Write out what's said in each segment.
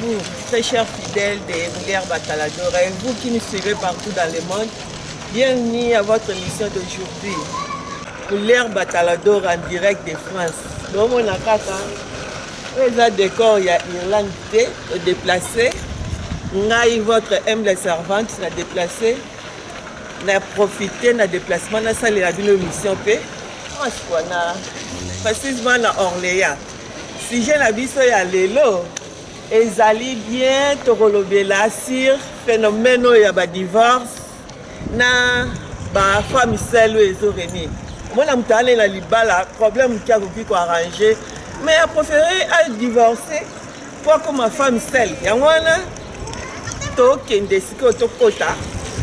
vous, très chers fidèles des Rivières Batalador, et vous qui nous suivez partout dans le monde. Bienvenue à votre émission d'aujourd'hui. Rivière Batalador en direct de France. Bomona kaka oyo eza décor ya Irlande te, odéplace ngai, votre humble servante, na déplace, na profite na déplacement, nasalela bino émission mpe France wana, précisément na Orléans. Sujet na biso ya lelo ezali bien, tokolobela sur phénomène oyo ya badivorce na bafemme seule oyo ezorégner. Omona moto ane na libala, problème moke akoki koarranger, mais apréféré adivorce po akoma femme seule. Yango wana tokende sikoyo, tokota,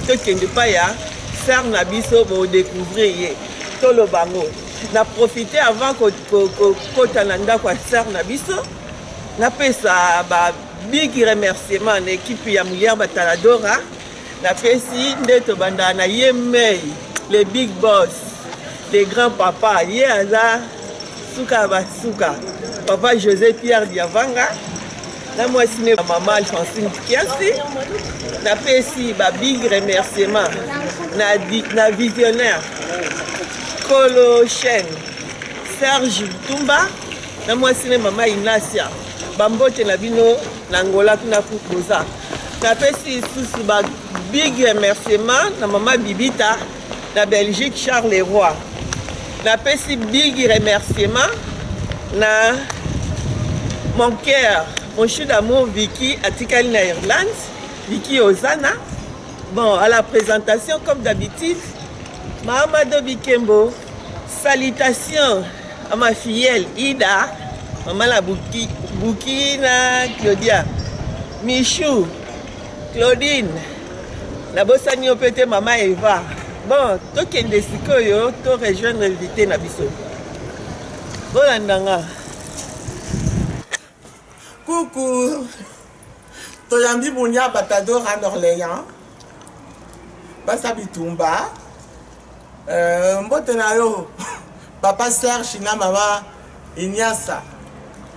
tokende epai ya sœur na biso, bodécouvrir ye, toloba yango. Na profite avant kokota na ndako ya sœur na biso, napesa ba big remerciement na équipe ya Molière Bataladora. Napesi nde tobandaka na ye mei, le big boss, le grand papa, ye aza suka ya basuka, papa José Pierre Diavanga na mwasi ne mama Alphonsine Kiasi. Napesi ba big remerciement na visionnaire, kolo chaîne, Serge Tumba na mwasi ne mama Inasia. Bambote na bino na Ngola kuna boza. Napesi lisusu ba big remerciement na mama Bibita na Belgique, Charleroi. Napesi big remerciement na mon cœur, mon chou d'amour Vicky, atikali na Irlande, Vicky Ozana. Bon, à la présentation, comme d'habitude, Mahamado Bikembo. Salutations à ma filleule Ida, mama na Buki, Buki na Claudia, Michou, Claudine, nabosani yo mpe te, mama Eva. Bon, tokende sikoyo to rejoindre invité na biso. Bolanda nga. Coucou, toyambi Munia Batador en Orléans, basa bitumba. Mbote na yo, papa Serge na mama Inyasa.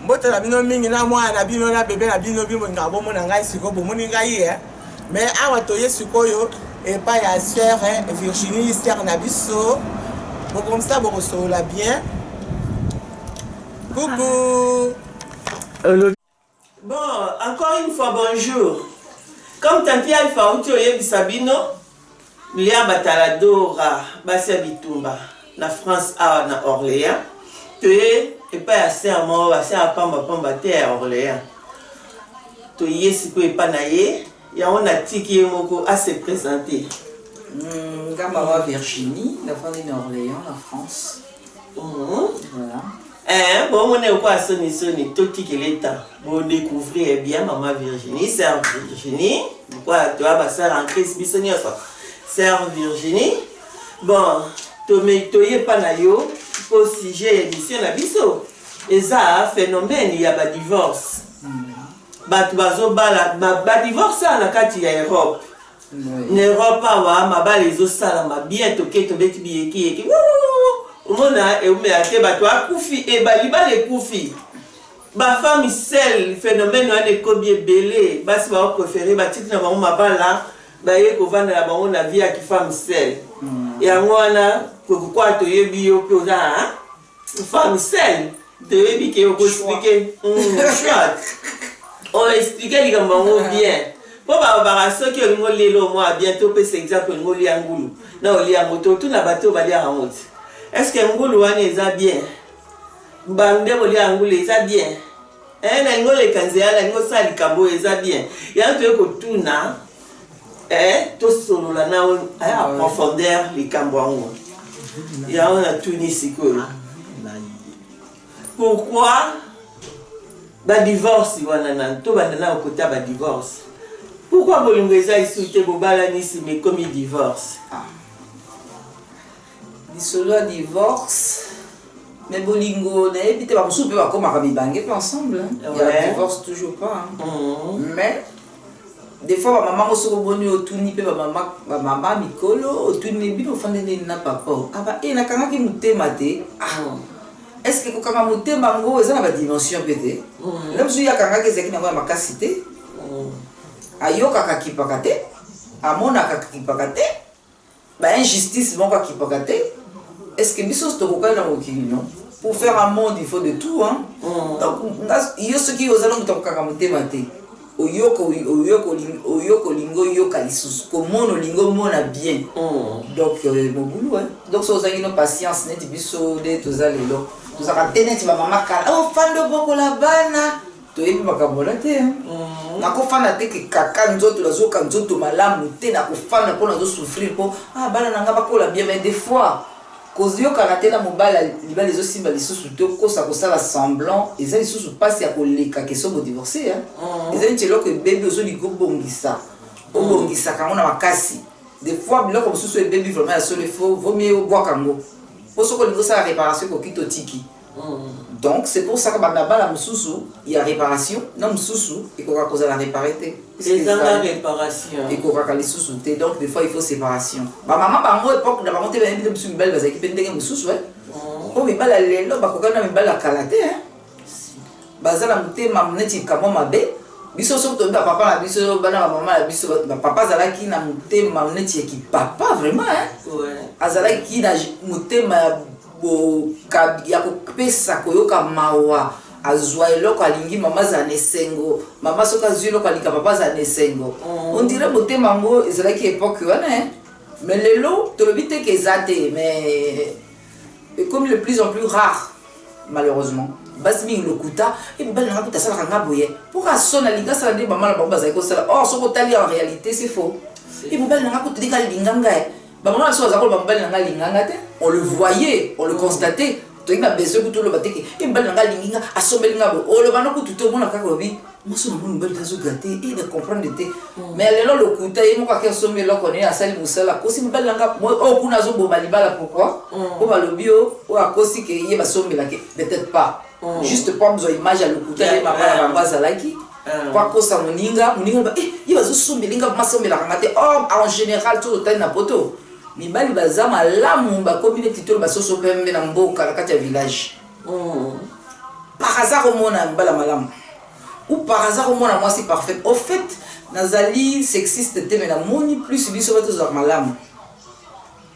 Mbote na bino mingi, na mwana na bino, na bebe na bino. Bino bolingaka bomona ngai, sikoyo bomoni ngai ye. Mais awa toye sikoyo epai ya sœur Virginie, sœur na biso. Bokomisa bokosolola bien. Coucou. Bon, encore une fois, bonjour. Comme tanti Alpha uti oyebisa bino, Lia Bataladora, basi ya bitumba na France awa na Orléans, toye epai ya sœur moko, basœur ya pambapamba te ya Orléans. Toye sikoyo epai na ye, yango natiki ye moko ase présenter. Nga mama Virginie, nafandi na Orléans, na France. Voilà. Eh, bomona ekwa sonisoni, totikela eta bodécouvrir bien mama Virginie, sœur Virginie. Pourquoi toya basœur en Christ biso nyonso. Sœur Virginie, bon, toye epa na yo mpo sujet ya émission na biso eza phénomène ya badivorce. Bato bazobala, badivorce awa na kati ya Europe. Na Europe awa mabala ezosalama bien, toke tobeti biyekiyeki, omona eumela te, bato akufi e balibala ekufi, bafemme seule. Phénomène wana ekomi ebele, basi baopréféré batiki na bango mabala, baye kovanda na bango na vie ya kifemme seule. Yango wana kwa toyebi yo mpe oza femme seule, toyebi ke okoexpliquer soit oexpliquer likambo yango bien, mpo balobaka soki olingi olela omwa bien, topesa exemple, olingi olia ngulu na olia yango, totuna bato oyo baliaka yango te: est ce que ngulu wana eza bien? Bande bolia ngulu eza bien? Nalingi oleka nzela, nalingi osala likambo oyo, eza bien? Yango toye kotuna, tosolola na en profondeur likambo yango. Yango natuni sikoyo: pourquoi badivorce wana? Na tobanda na okota badivorce, pourquoi bolingo eza lisusu te, bobalani, nsima ekomi divorce? Lisolo ya divorce, mais bolingo nayebi te. Bamosusu mpe bakomaka mibange mpe ensemble, hein. Il y a divorce toujours pas, hein. Mais des fois bamama ngo, soki oboni, otuni mpe bamama, bamama mikolo, otuni: bino ofandi nini na papa? Aba e nakangaki motema te. Ah. Est ce que kokanga motema yango eza na badimension mpe te? Lela mosusu ye akangaki, ezalaki nango ya makasi te. Ayokaka, akipaka te, amonaka, akipaka te, bainjustice moko akipaka te. Est ce que biso nyonso tokokani na mokili? Non. Pour faire un monde, il faut de tout, hein. Donc yo, soki oza na moto akokanga motema te, oyoka, oyoka, oyoka, olingi oyoka lisusu, komona, olingi omona bien. Donc mobulu, hein. Donc so ozangi no patience, neti biso nde toza lelo, tozalaka te neti bamama kala, ofanda obokola bana. Toyebi makambo wana te, hein. Nakofanda te ke kaka nzoto, nazoyoka nzoto malamu te, nakofanda mpo nazosouffrir mpo ah, bana na nga bakola bien. Mais des fois koyokana te na mobali, libala ezosimba lisusu te, okosa kosala semblant, eza lisusu mpasi ya koleka ke so bodivorce, hein. Eza neti eloko ebebi, ozolinga obongisa, obongisaka yango na makasi. Des fois biloko mosusu ebebi vraiment ya solo, il faut vaut mieux obwaka yango, mpo soki olingi osala réparation, ekoki totiki. Donc c'est pour ça que bamabala mosusu ya réparation na mosusu ekokaka kozala réparé te. Ezanga réparation. Ekokaka lisusu te. Donc des fois il faut séparation. Bamama bango, époque na bango te, bayebi te. Mosusu mibali bazalaki mpe ndenge mosusu, mpo mibali ya lelo bakokani na mibali ya kala te, baza na motema neti kamwa mabe. Biso soki toyebi bapapa na biso, bana bamama na biso, bapapa azalaki na motema neti ya kipapa vraiment, azalaki na motema ya ya kopesa, koyoka mawa, azwa eloko alingi, mama azala na esengo, mama soki azwi eloko alinga, papa azala na esengo. On dirait motema yango ezalaki époque wana, mais lelo tolobi te ke eza te, mais ekomi le plus en plus rare, malheureusement. Basi mingi lokuta e mibali nanga kuta asalaka nga boye mpo ka so nalingi asala nde mama na bango bazali kosala. Or soki otali, en réalité c'est faux. E mobali nanga kuta ndenge alinga ngai, bamama na biso baza koloba mobali nanga alinganga te. On le voyait, on le constatait. Toyei na besoin kutu oloba te ke e mobali nanga alingi nga, asombeli nga boye. Oloba no kutu te, omona kaka olobi mwasi na moni mobali azogratter e na comprendre te. Mais lelo lokuta, ye moko ake asombi eloko nini, asali mosala, akosi mobali nanga oyo kuna azoboma libala. Pourquoi? Mpo balobi o oyo akosi ke ye basombelaki, peut-être pas juste mpo amozwa image ya lokuta ye mama na bango azalaki, po akosa moninga. Moninga ba ye bazosombelinga, masombelaka nga te. Or en général to totali na poto, mibali baza malamu, bakomi neti tolo basoso pembe na mboka, na kati ya village. Par hasard omona mobala malamu ou par hasard omona mwasi parfaite. Au fait, nazali sexiste te, mais namoni plus biso bato tozalaka malamu.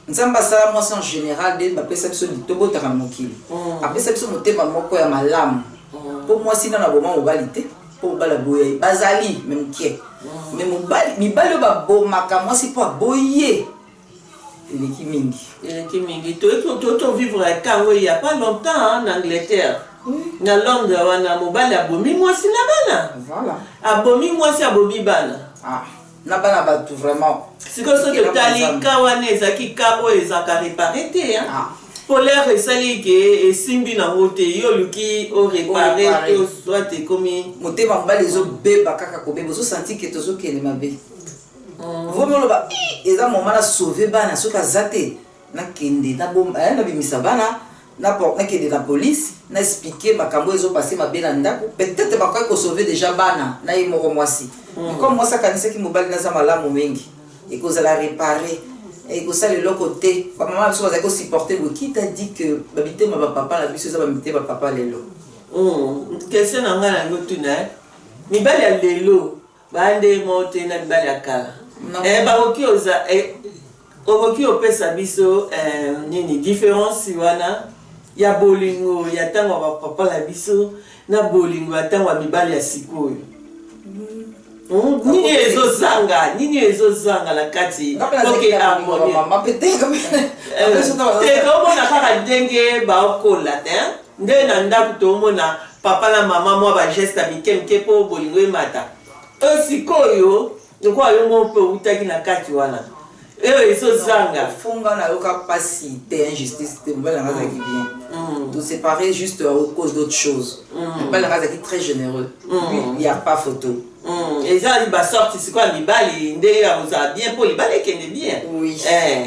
Nzambe asala mwasi en général nde bapesa biso, tobotaka na mokili, apesa biso motema moko ya malamu, mpo mwasi nano aboma mobali te, mpo mobali aboya ye bazali me mokie. Mais mobali, mibali oyo babomaka mwasi mpo aboye eleki mingi. Eleki mingi. Tovivre ntango il y a pas longtemps, hein, na Angleterre, na Londres wana, mobali abomi mwasi na bana. Abomi mwasi, abomi bana. Ah, na bana bato vraiment. Sikoyo soki otali ka wana, ezalaki ka oyo ezalaka réparé te, hein? Po l'heure esali ke esimbi nango te, yo oluki oréparer to soit ekomi Motema mobali ezobeba kaka kobeba, ozosentir ke tozokende mabe. Vomi oloba eza moma na sauve bana, soki aza te nakende nabimisa bana, nakende na police, na expliquer makambo ezopasser mabe na ndako. Peut-être bakoki kosauver déjà bana na ye moko mwasi. Comme mwasi akanisaki mobali naza malamu mingi, ekozala réparé, ekosala eloko te. Bamama na biso bazali kosupporter boye. Qui t'a dit que bamitema bapapa na biso eza bamitema papa lelo? Question na ngai nango tuna: mibali ya lelo baya nde moko te na mibali ya kala? Bakoki oza, okoki opesa biso nini différence wana ya bolingo ya ntango ya bapapa na biso na bolingo ya ntango ya mibali ya sikoyo? Nini ezozanga, nini ezozanga na kati oke harmonie te? Tomona kaka ndenge baokola te, nde na ndako tomona papa na mama mwa bageste ya mike mike mpo bolingo emata. Oyo sikoyo, lokola yo moko mpe outaki na kati wana, oyo ezozanga? Funga nayoka mpasi te, injustice te. Mobali nanga azalaki bien. Toséparé juste à cause d'autre chose. Mobali nanga azalaki très généreux, lui, il y a pas photo. Eza basorte sikoyo ya mibali ndenge ya kozala bien mpo libala ekende bien.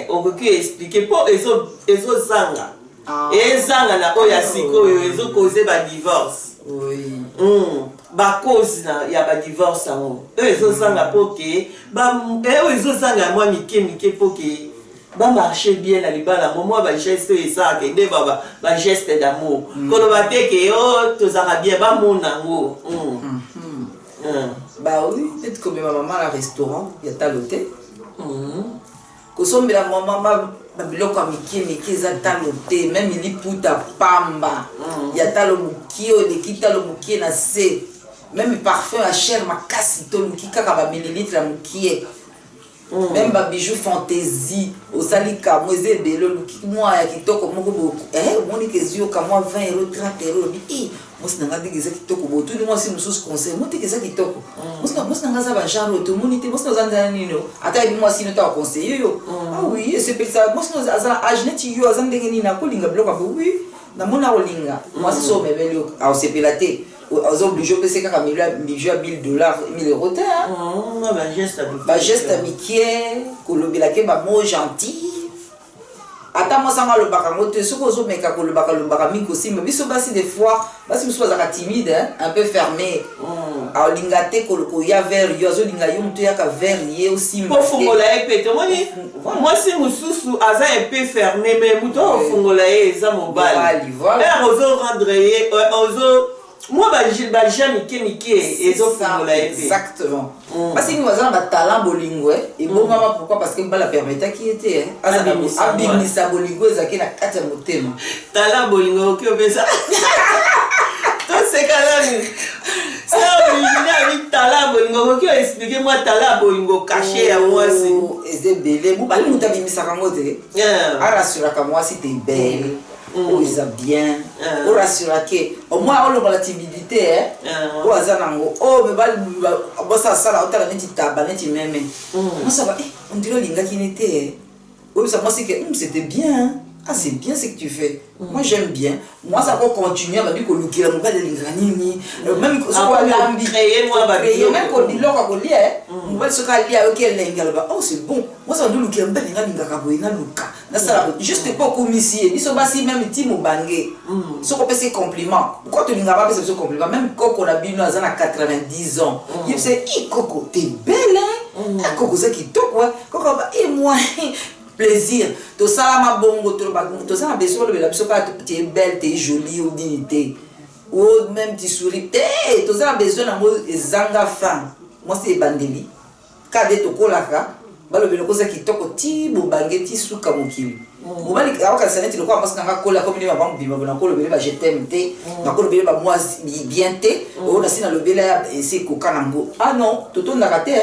Okoki expliquer mpo ezozanga, ezanga na oyo ya sikoyo ezocauser badivorce? Bacause ya badivorce yango oyo ezozanga, mpo ke oyo ezozanga ya mwa mike mike mpo ke Bamarche bien na libala yango, mwa bageste oyo esalaka nde bageste d'amour. Koloba te ke o tozalaka bien, bamona yango. Bah oui, peut-être komema mama na restaurant ya talo te, kosombela mama babiloko ya mike mike eza talo te, même liputa pamba ya talo mokie oyo eleki talo mokie na se, même parfum ya cher makasi, toluki kaka bamillilitre ya mokie, même babijou fantaisie osali kamwa eza ebele, oluki mwa ya kitoko moko boye, omoni ke ezwi yoka mwa 20 euro, 30 euro, olobi: "I, mwasi na nga, ndenge eza kitoko boye." Otuni mwasi mosusu conseil mo teke eza kitoko, mwasi na nga aza bagenre oyo tomoni te, mwasi na oza nzala nini, ata yebi mwasi no ta aconseille yo. Ah oui, esepelisa mwasi no aza age neti yo, aza ndenge nini, akolinga biloko ya oui, namoni akolinga. Mwasi so omemeli yo, aosepela te, oza obligé opesa kaka bijou ya 1000 dollars, 1000 euro te. Bageste ya mike, kolobelake bamo gentil, ata mwasi yango alobaka yango te. Soki ozomeka kolobaka lobaka mingi, kosimba biso basi, des fois basi mosusu bazalaka timide, un peu fermé, alinga te koya vers yo, azolinga yo moto oyaka vers ye, osimba. Kofungola ye mpe, tomoni mwasi mosusu aza un peu fermé, mais moto oyo ofungola ye eza mobali. Ozorendre ye, ozo mwa baja mike mike ezofungola ye mpe. Exactement. Basi mingi baza na batalent bolingo ebongama. Pourquoi? Parce que mobali apermetaki ye te abimisa bolingo ezalaki na kati ya motema. Talent bolingo oki opesa, toseka nani abi talent bolingo, okoki oexpliquer mwa talent bolingo caché ya mwasi? Eza ebele. Mobali moto abimisaka yango te, arassuraka mwasi te belle, oyo eza bien, orassurake au moins olongola timidité oyo aza nango. Oyo mibali bosasala, otala neti taba, neti meme mwasi aba, on dirait olingaki ne te. Oyebisa mwasi ke c'était bien, ah, c'est bien ce que tu fais, moi j'aime bien. Mwasi ako continuer, abandi kolukela mobali alingaka nini, même soki alambi, même biloko akolia, mobali soki alia, ayoki elengi, aloba: "Oh, c'est bon." Mwasi abandi olukela mobali alinga, alingaka boye, naluka nasala juste mpo okomisi ye. Biso basi, même ti mobange, soki opesi compliment, pourquoi tolingaka bapesa biso compliment? Même koko na bino aza na 90 ans, yebisa: "I koko, t'es belle, hein, koko oza kitoko." Koko aba e moi plaisir. Tosalama bongo, toza na besoin balobela biso kaka t'es belle, t'es jolie ou nini te, ou même tu souris te. Toza na besoin nango ezanga fin. Mwasi ebandeli kaka nde tokolaka, balobela koza kitoko ti bobange, ti suka mokili. Mobali akokanisa neti lokola mwasi nanga kola komi nde mama mobima, bo nakolobele ba je t'aime te, nakolobele bamwasi bien te, oyo nasi nalobela esi ekoka nango. Ah non, totondaka te.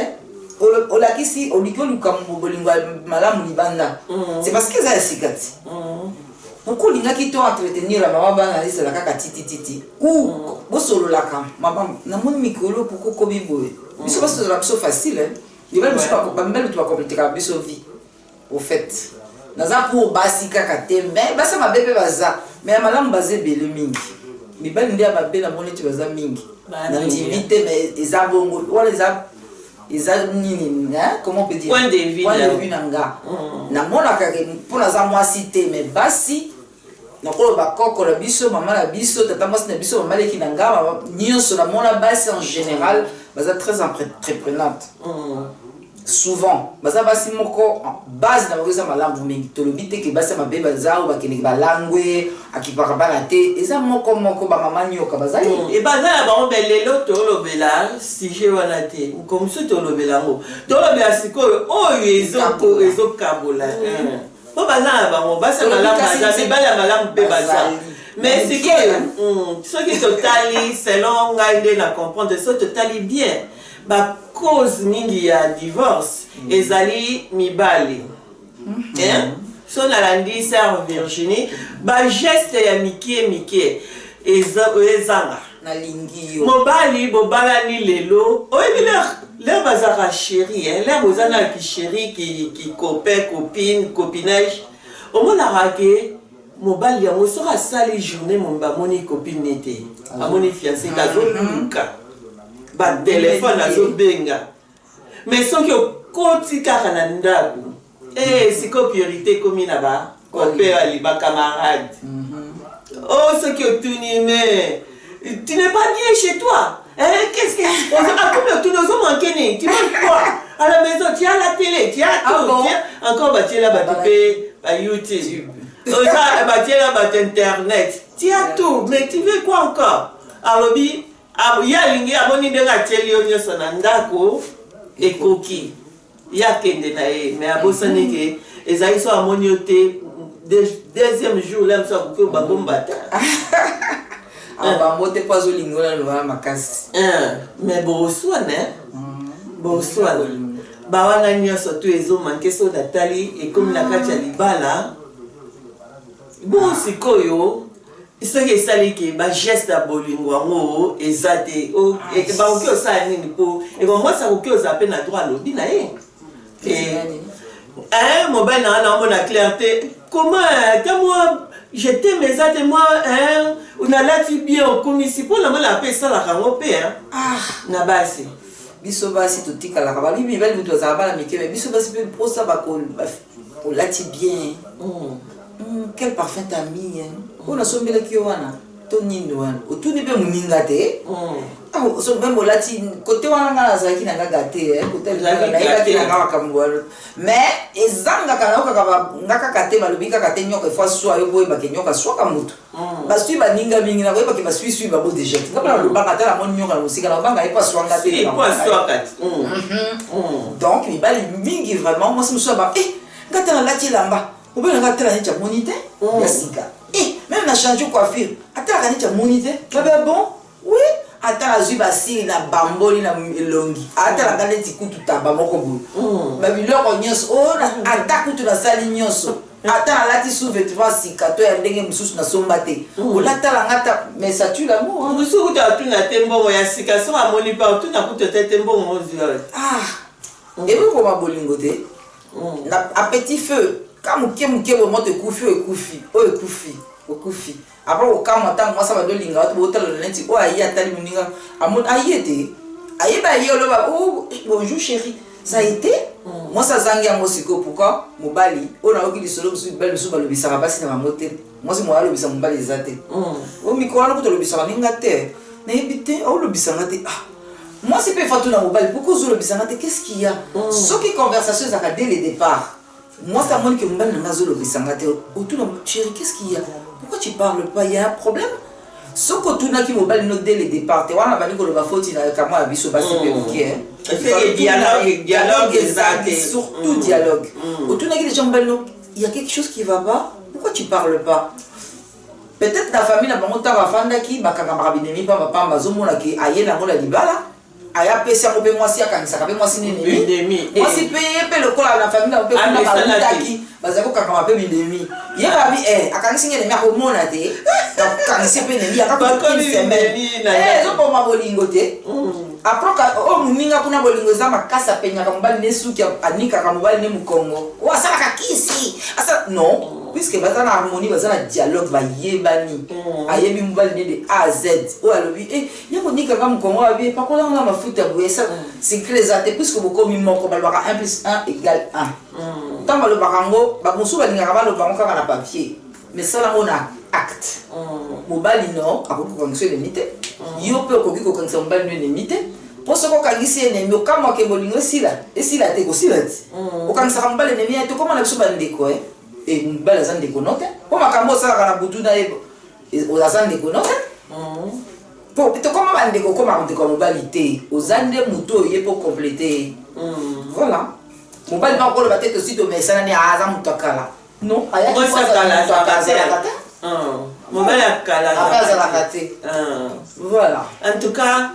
Olakisi olingi oluka bolingo ya malamu libanda, c'est parce que eza ya sika ti. Pourquoi olingaki to entretenir ya mama bana ezala kaka titititi ou bosololaka: "Mama, namoni mikolo, pourquoi okomi boye?" Biso basi tozala biso facile, mibali mosusu, bamibali moto bakompletekaka biso vie. Au fait, naza pour basi kaka te, mais basi ya mabe mpe baza, mais ya malamu baza ebele mingi. Mibali nde ya mabe namoni eti baza mingi, nandimi te, mais eza bongo wana, eza nini, comment on peut dire? Point de vue. Point de vue na nga, namonaka mpo naza mwasi te, mais basi nakoloba koko na biso, mama na biso, tata mwasi na biso, mama leki na nga nyonso, namona basi en général baza très entreprenante. Souvent baza basi moko base na bango eza malamu mingi. Tolobi te ke basi ya mabe baza oyo bakendeki balangwe, akipaka bana te, eza moko moko, bamama nyoka bazali. Baza na bango. Mpe lelo tolobela sujet wana te, mosusu tolobela yango, tolobela sikoyo oyo ezokabola, mpo baza na bango basi ya malamu, baza mibali ya malamu mpe baza. Mais sikoyo soki totali, selon ngai nde na comprendre, soki totali bien bacause mingi ya divorce ezali mibali. So nalandi sœur Virginie, bageste ya mike mike ezanga. Nalingi yo. Mobali bobalani lelo, oyebi l'heure bazalaka chéri, l'heure boza na kichéri, kicopain, copine, copinage, omonaka ke mobali yango soki asali journée momba, amoni copine te, amoni fiancé te, azoluka batelefone, azobenga. Mais soki okoti kaka na ndako, sikoyo priorité ekomi na bacopain, ali bacamarade. Oh, soki otuni: "Mais tu n'es pas bien chez toi, hein? Qu'est-ce que akomi?" Otuni: "Ozomanke nini? Tu manques quoi?" À la maison, tu as la télé, tu as tout. Ah bon? Tu as... Encore batiela bato mpe ba YouTube. Oza batiela bato internet. Tu as tout, mais tu veux quoi encore? Alobi, ye alingi amoni ndenge atieli yo nyonso na ndako ekoki. Ye akende na ye, mais abosani ke ezali so amoni yo te deuxième jour la mosu akoki babombata. Ah, bango te mpo azolinga oyo naloba makasi. Mais boswana, boswana bawana nyonso to ezomanke so natali ekomi na kati ya libala. Bon, sikoyo soki esali ke bageste ya bolingo yango eza te, bakoki osala nini? Mpo mwasi akoki ozala mpe na droit alobi na ye: "Mobali na nga, naomona clair te. Comment ata moi je t'aime eza te? Moi nalati bien, okomisi mpo na mona mpe esalaka yango mpe na basi." Biso basi totikalaka balobi mibali mutu bazalaka bana mike, mais biso basi mpe mposa olati bien, quel parfum t'as mis, oyo nasombelaki yo wana to nini wana, otuni mpe moninga te. Même olati kote wana, nga nazalaki na nga gâté, kote nayebaki na nga makambo wana, mais ezangaka nayokaka nga kaka te. Balobi kaka te nyoka efo aswa yo, boyebake nyoka aswaka motu, baswi baninga mingi nakoyebake baswiswi babo déjà te. Nga mpe nalobaka, ata namoni nyoka na mosika, nalobanga ye po aswanga te. Donc mibali mingi vraiment, mwasi mosusu aba nga te nalati elamba, mobali nanga atala neti amoni te ya sika, même na change coiffure, atalaka neti amoni te. Babe bon, oui, ata nazwi basili na bamboli na elongi, atalaka neti kutu taba moko boye, babiloko nyonso oyo, ata kutu nasali nyonso, ata nalati sous-vêtement sika to ya ndenge mosusu nasomba te, olatalanga ta, mais ça tue l'amour. Mosusu kutu atuna te mbongo ya sika, so amoni mpe atuna kutu te te mbongo ozwi. Ah, ebokoma bolingo te na à petit feu, ka moke moke boye moto ekufi, oyo ekufi, oyo ekufi, okufi. Après kokamwa ntango mwasi abadolinga bato botalana neti oyo aye atali moninga aye te, ayeba aye oloba: "Oh, bonjour chéri, ça a été?" Mwasi azangi yango sikoyo. Pourquoi mobali oyo nayoki lisolo mosusu, mibali mosusu balobisaka basi na bango te, mwasi moyo alobisa mobali eza te. O mikolo wana kuta olobisaka ninga te, nayebi te, aolobisanga te. Ah, mwasi mpe efatu na mobali: "Pourquoi ozolobisanga te? Qu'est-ce qu'il y a?" Soki conversation ezalaka dès le départ, mwasi amoni ke mobali nanga azolobisanga te, otuna: "Chéri, qu'est-ce qu'il y a? Pourquoi tu parles pas? Il y a un problème?" Soki otunaki mobali no dès le départ te, wana bandi koloba foti na kamwa ya biso basi mpe moke. Dialogue eza te. Surtout dialogue. Otunaki déjà mobali no: "Il y a quelque chose qui va pas, pourquoi tu parles pas?" Peut-être na famille na bango, ntango afandaki, bakangamaka binemi pambapamba, azomonaki aye nango na libala, aya apesi yango mpe mwasi akangisaka mpe mwasi nini, mwasi mpe ye mpe lokola na famille na mpe kuna balutaki, bazali kokangama mpe binemi. Ye babi akangisi nge enemi, akomona te, akangisi mpe enemi akasemaine, ezoboma bolingo te. Après oyo moninga kuna bolingo eza makasi, apenyaka mobali ne suki, anikaka mobali ne mokongo, oyo asalaka kisi asala non, puisque baza na harmonie, baza na dialogue, bayebani, ayebi mobali ne de A à Z. Oyo alobi ye konikaka mokongo, abi epakolanga mafuta boye, esa secret eza te, puisque bokomi moko. Balobaka 1 plus 1 égale 1. Ntango balobaka yango, bamosusu balingaka baloba yango kaka na papier, mais sala yango na acte. Mobali no akoki kokangisa enemi te, yo mpe okoki kokangisa mobali no enemi te, mpo soki okangisi enemi, okamwake bolingo esila, esila te, kosila te. Okangisaka mobali enemi ye, tokóma na biso bandeko. E mobali aza ndeko no te, mpo makambo osalaka na butu na ye, aza ndeko no te, po tokóma bandeko. Okómaka ndeko ya mobali te, oza nde motu oyo ye mpo compléter ye. Voilà, mobali moko koloba te tosi tomesana ni aza moto akala non, ayaki Mwasi akala azalaka te. Azalaka te. Mobali akala ape azalaka te. Voilà. En tout cas,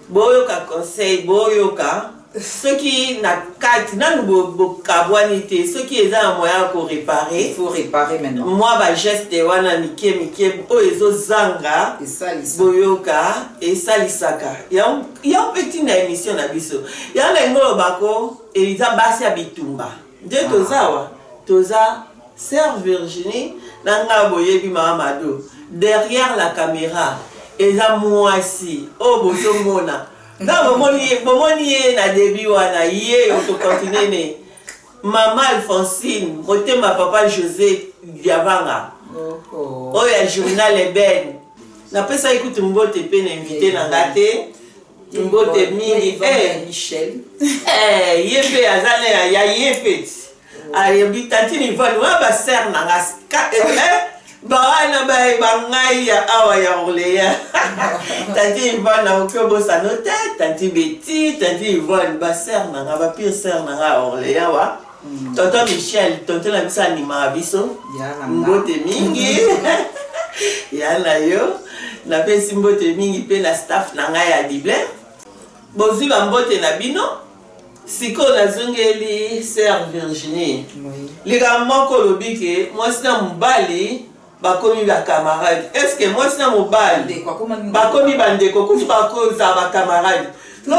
boyoka conseil, boyoka soki na kati nanu bokabwani te, soki eza na moyen ya koréparer. Il faut réparer maintenant. Mwa bageste wana mike mike oyo ezozanga, esalisa. Boyoka, esalisaka yango mpe ntina émission na biso. Yango na yango olobako eza basi ya bitumba nde toza awa, toza sœur Virginie na ngai, boyebi mama Mado derrière la caméra, eza mwasi oyo bozomona nga, bomoni ye na début wana, ye oyo tocontinue ne mama Alphonsine motema, papa José Diavanga oyo ya journal Eben. Napesaki kutu mbote mpe na invité na nga te. Mbote mingi. Eh. Michel. Eh, ye mpe aza na ya ye mpe ti ayebi tantine Yvonne wana basere na nga bawana bangai ya awa ya Orléans. Tantine Yvonne, nakoki obosano te. Tantine Betty, tantine Yvonne, basere na nga, bapire sere na nga ya Orléans wa. Tonton Michel, tonton na biso animaka biso, mbote mingi ya na yo. Napesi mbote mingi mpe na staff na ngai ya Dublin. Bozwi bambote na bino. Sikoyo nazongeli sœur Virginie. Likambo moko, olobi ke mwasi na mobali bakomi bacamarade. Est ce que mwasi na mobali bakomi bandeko, kutu bakozala bacamarade? Nde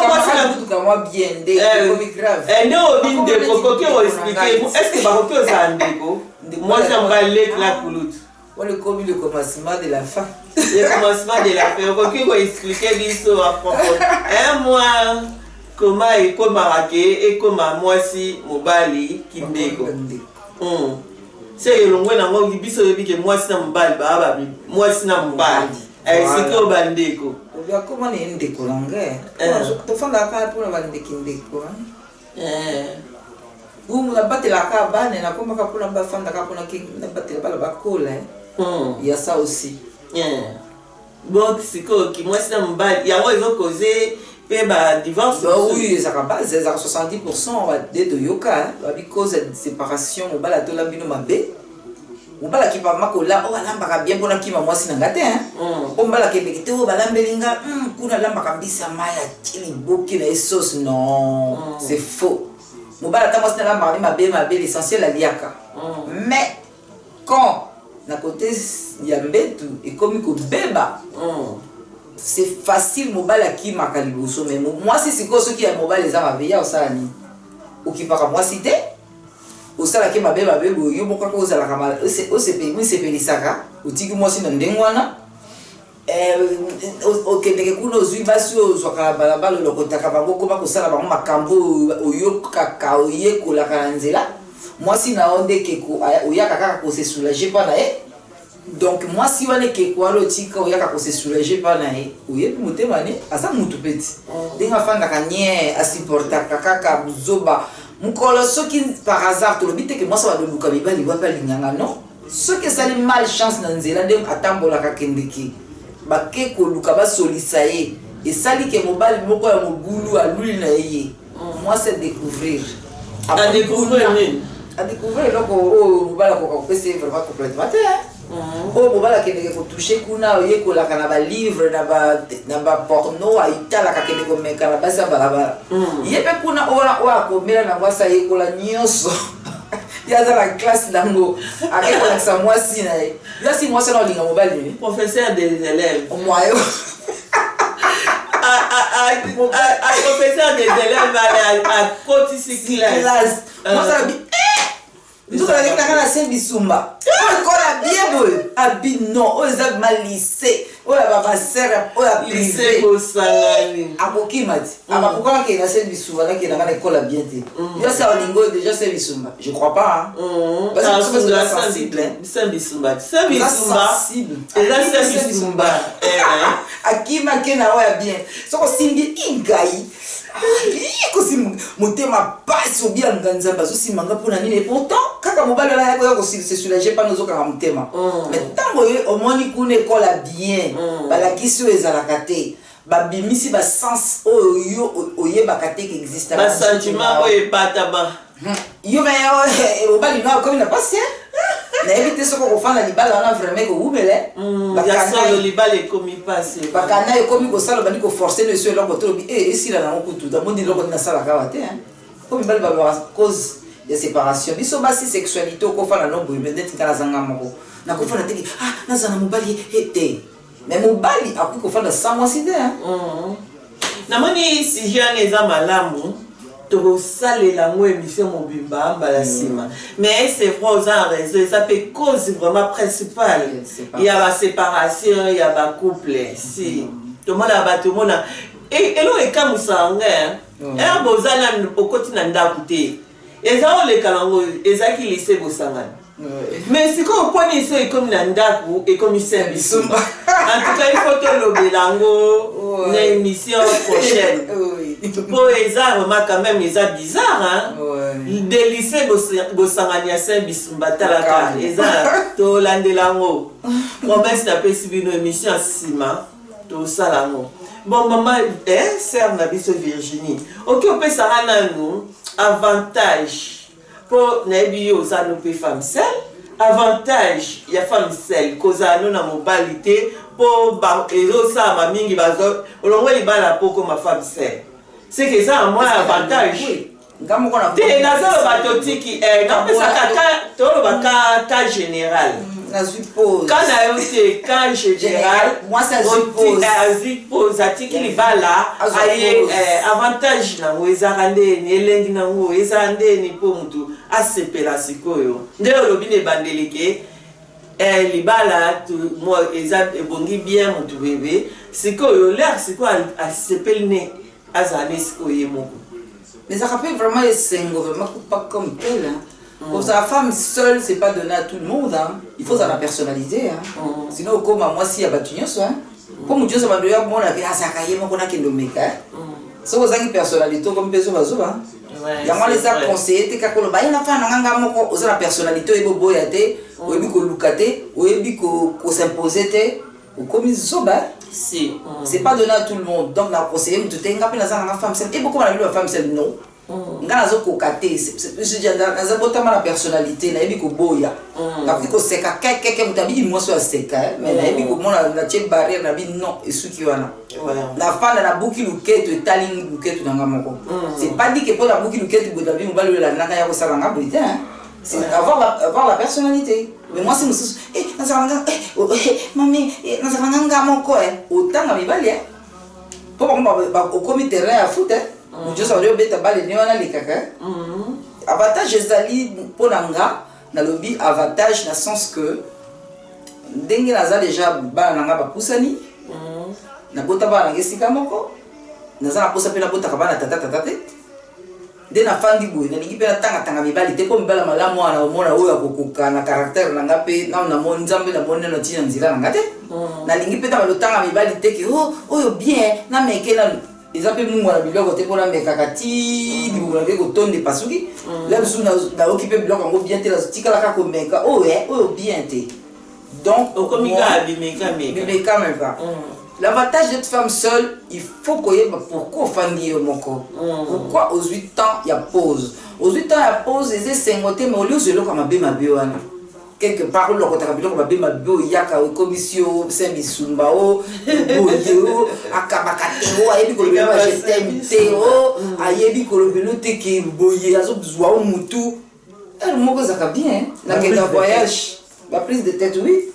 obi ndeko, koki oexpliquer, est ce que bakoki ozala ndeko, mwasi na mobali, leki na kulutu? Wana ekomi le commencement de la fin. Le commencement de la fin. Okoki koexpliquer biso à propos un mois, comment ekomaka ke ekoma mwasi mobali kindeko? Se elongwe nango, biso oyebi ke mwasi na mobali baa mwasi na mobali, sikoyo bandeko? Obi akoma na ye ndeko na ngai, tofandaka kaka mpona bandeki ndeko. Umu nabatelaka bana, nakomaka mpona bafandaka, mpona nabatela bana bakola. Ya ça aussi. Bon, sikoyo mwasi na mobali yango ezokoze mpe badivorce? Oui, ezalaka base, ezalaka 70% de toyoka babi cause ya séparation. Mobali atola bino mabe, mobali akipama kola oyo alambaka bien mpona kima mwasi na nga te. Po mobali akendeki te oyo balambeli nga kuna, alambaka mbisi ya mai, atie liboke na ye sauce. Non, c'est faux. Mobali, ata mwasi nalambaka nde mabe mabe, l'essentiel aliaka. Mais quand na côté ya mbetu ekomi kobeba, c'est facile, mobali akimaka liboso. Mais mwasi sikoyo, soki ya mobali eza mabe, ya osala nini? Okipaka mwasi te, osalaki mabe mabe boye, yo moko kaka ozalaka omisepelisaka, otiki mwasi na ndenge wana. Okendeke kuna, ozwi basi oyo ozwaka na balabala, olokotaka bango, okoma kosala bango makambo oyo oyokaka, oyekolaka na nzela. Mwasi na yo nde ekeko, oyaka kaka kose soulager mpa na ye. Donc mwasi wana, ekeko wana otika, oyaka kose soulager mpa na ye, oyebi motema ne, aza mutu mpe ti ndenge afandaka nie, asupportaka kaka buzoba. Mokolo soki par hasard, tolobi teke mwasi baloluka mibali wapi alinganga, non, soki esali malchance na nzela nde atambolaka, akendeki, bake koluka basolisa ye, esali ke mobali moko ya mobulu aluli na ye, ye mwasi adécouvrir. Adécouvrir nini? Adécouvrir eloko oyo mobali akoka kopesa ye vraiment complètement te, oyo mobali akendeke kotoucher kuna, oyekolaka na balivre, na baporno, ayitalaka, akende komeka na basi ya balabala. Ye mpe kuna oyo akomela nango, asi ayekola nyonso, ye aza na classe nango, ake kolakisa mwasi na ye. Yo asi mwasi wana olinga mobali nini? Professeur des élèves. Mwayo. Professeur des élèves akotisi classe. Mwasi alobi: "Nzoka naleki nanga na se bisumba, oyo ekola bien boye." Abi non, oyo eza ma lycée, oyo ya babasere, oyo ya privé. Bosangani. Akokima ti abakokaka kende na se bisumba, nakendaka na ekola bien te. Yo se olingi oyo déjà se bisumba, je crois pas. Sensible. Se bisumba, se bisumba, eza se bisumba. Akima ke na oyo ya bien. Soki osimbi ingai kosimba motema pasi, obianga Nzambe azosimba nga mpona nini? Et pourtant kaka mobali wana ayaki oya kose soulager mpana ozokanga motema. Mais ntango omoni kuna ekola bien, balakisi oyo ezalaka te, babimisi basens oyo yo oyebaka te ke existe. Basentiment oyo ebatama. Yo me mobali no akomi na pasi, nayebi te soki okofanda libala wana vraiment ekowumela. Solo libala ekomi pasi. Bakanda ekomi kosala, bandi koforcer no eso eloko tolobi e esila nango kutu namoni eloko nini nasalaka awa te. Po mibali balobaka cause ya séparation, biso basi sexualité. Okofanda no boye neti nga nazanga moko, nakofanda teke ah nazala na mobali te, mais mobali akoki kofanda sans mwasi te. Namoni sujet wana eza malamu, tokosalela yango émission mobimba mbala nsima. Mais c'est vrai, oza na raison, eza mpe cause vraiment principale ya baséparation ya bacouple. Si tomona bato, omona eloko ekamwisaka ngai, ere boza nanu okoti na ndako te, eza oleka nango, ezalaki lycée Bosangani. Mais sikoyo mponi eso ekomi na ndako, ekomi saint bisumba. En tout cas, il faut tolobela yango. Na émission prochaine. Po eza vraiment quand même eza bizarre, hein? Délice bosangani ya Saint Bisumba, talaka eza tolandela yango. Promesse napesi bino, émission ya nsima tosala yango. Bon, mama, sœur na biso Virginie, oki opesaka nanu avantage, mpo nayebi yo oza no mpe femme seule. Avantage ya femme seule, kozala no na mobali te, mpo ezosalama mingi, olongwe libala mpo okoma femme seule, c'est que eza na mwa avantage te. Nazoloba totiki, napesaka, toloba ka général. Nazwi pause. Ka na yo te, ka général. Azwi pause, atiki libala, aye. Avantage nango ezalaka ndeni? Elengi nango ezala ndeni mpo motu asepela? Sikoyo nde olobi na ebandelike libala eza ebongi bien motu bebe. Sikoyo lere sikoyo asepeli ne azala ne sikoyo ye moko. Mais ça rappelle vraiment esengo, vraiment pas comme tel, hein. Kozala femme seule, c'est pas donné à tout le monde, hein. Il faut la personnalité, hein. Sinon okoma mwasi ya bato nyonso, hein. Mpo motu nyonso bando ya komona ke azalaka ye moko, nakende omeka. Soki ozangi personnalité, okomi mpe zobazoba. Yango wana eza conseillé te kaka oloba ye na fana na nga moko. Oza na personnalité, oyebi oboya te, oyebi koluka te, oyebi kos'imposer te, okomi zoba. Si. C'est pas donné à tout le monde. Donc na conseiller motu te. Nga mpe naza nanga femme seule, ebokoma na bino ba femme seule, non. Nga nazokoka te, naza botama na personnalité, nayebi koboya, nakoki koseka kekeke. Moto abiki mwasi oyo aseka, mais nayebi komona, natie barrière, nabi non, esuki wana. Nafanda, nabuki luketu, etali luketu na nga moko. C'est pas dit que mpo nabuki luketu boye, nabi mobali oyo elandanga ya kosala nga boye te. C'est avoir la personnalité. Mais mwasi mosusu, nazalaka nga, mami, nazalaka nga nga moko, otanga mibali, mpo bango okomi terrain ya foot, moto nyonso bali obeta bale ne wana alekaka. Avantage ezali mpo na nga, nalobi avantage na sens que ndenge naza déjà, bana na nga bapusani, nabota bana nanga esika moko, naza na posa mpe nabotaka bana tata tata te. Nde nafandi boye, nalingi mpe natangatanga mibali te, mpo mibala malamu wana omona oyo akokoka na caractère na nga mpe nano namoni Nzambe, namoni nano ntina nzela na nga te. Nalingi mpe tanga lotanga mibali te ke oyo bien nameke nanu, eza mpe mungwa na biloko te, mpo namekaka ti libumu na ngai kotonda epasuki. La mosusu nayoki mpe biloko yango bien te, tikalaka komeka oyo oyo bien te. Donc okomi kaka bimeka. Bimeka meka. L'avantage d'être femme seule, il faut koyeba pourquoi ofandi yo moko, pourquoi ozwi temps ya pause. Ozwi temps ya pause, eza esengo te, mais oli ozwa eloko ya mabe mabe wana quelque part, olokotaka biloko mabe mabe, oyaka okomisi yo se misumba o boye o akabaka te, o ayebi kolobela ba je t'aime te, o ayebi kolobela te ke boye azozwa o mutu heure moko. Ezalaka bien nakenda voyage, ba prise de tête, oui.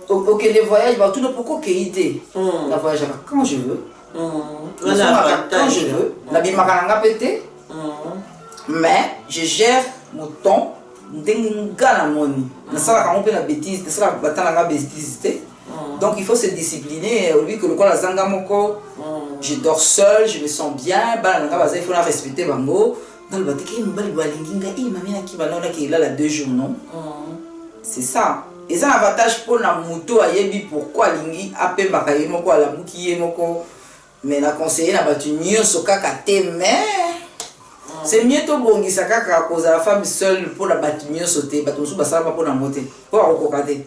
Okende voyage, batuna pourquoi okei te. Na voyageaka quand je veux, nazongaka quand je veux, nabimaka na nga mpe te, mais je gère mon temps ndenge nga namoni. Nasalaka yango mpe na bêtise, nasalaka bata na nga bêtise te. Donc il faut se discipliner. Olobi ke lokola azanga moko, je dors seul, je me sens bien. Bana na nga baza, il faut na respecter bango. Naloba te ke mobali boye alingi nga, e mami nakima nao nake elala 2 jours, non. C'est ça, eza na avantage mpona moto ayebi pourquoi alingi apembaka ye moko, alamuki ye moko. Mais na conseiller na bato nyonso kaka te, mais c'est mieux tobongisa kaka kozala femme seule mpona bato nyonso te. Bato mosusu basalama mpona yango te, mpo bakokoka te.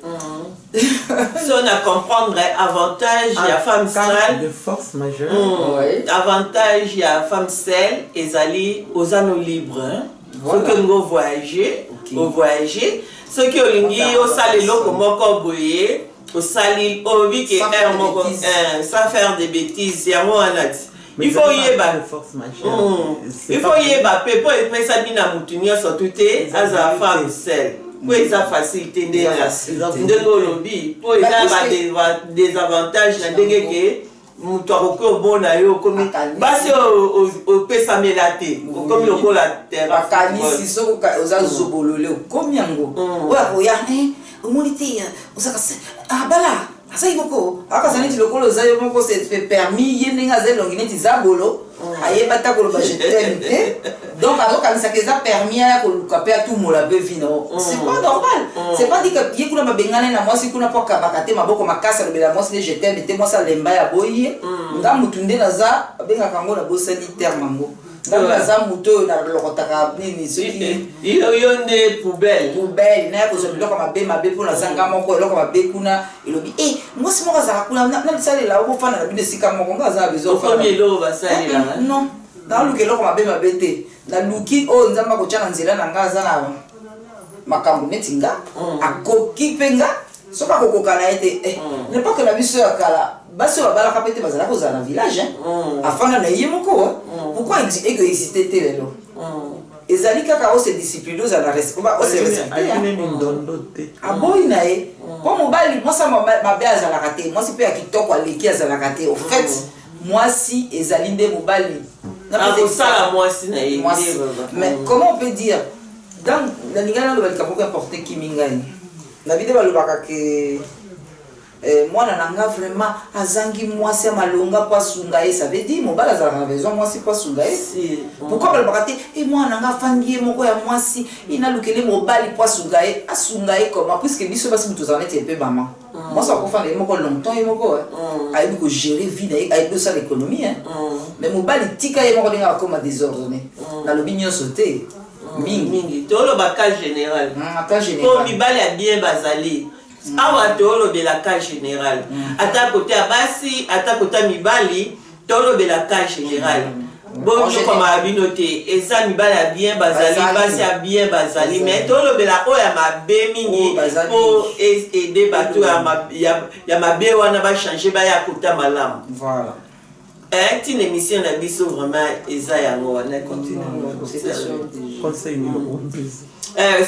So na comprendre avantage ya femme seule. De force majeure. Avantage ya femme seule ezali oza no libre, hein? Soki olingi ovoyage, ovoyage. Soki olingi osala eloko moko boye, osali, olobi ke heure moko sans faire de bêtises. Yango wana ti il faut oyeba, il faut oyeba mpe mpo epesami na motu nyonso tu te azala femme seule, mpo eza facile te ndenge olobi, mpo eza ba désavantage na ndenge ke moto akoki omona yo okomi basi oyo opesamela te, okomi lokola. Bakanisi soki oza zobolole, okomi yango oyo akoya omoni te ozaka abala. Aza ye moko, akasa neti lokola oza yo moko, c'est fait permis ye ndenge aza elongi neti zabolo, ayeba ata koloba je t'aime te. Donc azokanisaka eza permis aya koluka mpe atumola mpe vie na yo. C'est pas normal. C'est pas dit que ye kuna babengani na mwasi kuna mpo akabaka te maboko makasi, alobela mwasi nde je t'aime te, mwasi alemba ya boyi ye. Nga mutu nde naza, babengaka yango, nabosani terme yango. Nga naza moto oyo nalokotaka nini soki Yo nde poubelle. Poubelle, naya kozwa biloko mabe mabe mpo naza nga moko. Eloko mabe kuna elobi e mwasi moko azalaka kuna nabisalela, okofanda na bino esika moko, nga aza na besoin. Okomi eloko basalelaka. Non, naluka eloko mabe mabe te. Naluki oyo Nzambe akotya na nzela na nga, aza na makambo neti nga, akoki mpe nga. Soki akokoka na ye te, l'époque na biso ya kala, basi oyo babalaka mpe te bazala kozala na village, afanda na ye moko. Pourquoi eko existe te lelo? Ezali kaka ose discipline, ozala na ose respecte. Aboyi na ye mpo mobali, mwasi mabe azalaka te, mwasi mpe ya kitoko aleki azalaka te. Au fait, mwasi ezali nde mobali. Akosala mwasi na ye. Mwasi, mais comment on peut dire? Donc nalingai naloba likambo moko importe kimi ngai na bide. Balobaka ke mwana na nga vraiment azangi mwasi ya malonga mpo asunga ye. Ça veut dire mobali azalaka na besoin mwasi mpo asunga ye. Pourquoi balobaka te e mwana na nga afandi ye moko ya mwasi, e nalukele mobali mpo asunga ye? Asunga ye comment, puisque biso basi moto ozala neti mpe mama? Mwasi akofanda ye moko longtemps, ye moko ayebi kogérer vie na ye, ayebi kosala économie. Mais mobali, tika ye moko ndenge akoma désordonné. Nalobi nyonso te, mingi. Mingi, toloba cas général. Cas po général. Mibali ya bien bazali awa. Tolobela cas général, ata kote ya basi, ata kote ya mibali, tolobela cas général. Bonyokwamaka bino te, eza mibali ya bien bazali, basi ya bien bazali, mais tolobela oyo ya mabe mingi mpo aider bato ya mabe wana bachange, baya kota malamu. Voilà. Ntina émission na biso vraiment eza yango wana. Conseil numéro.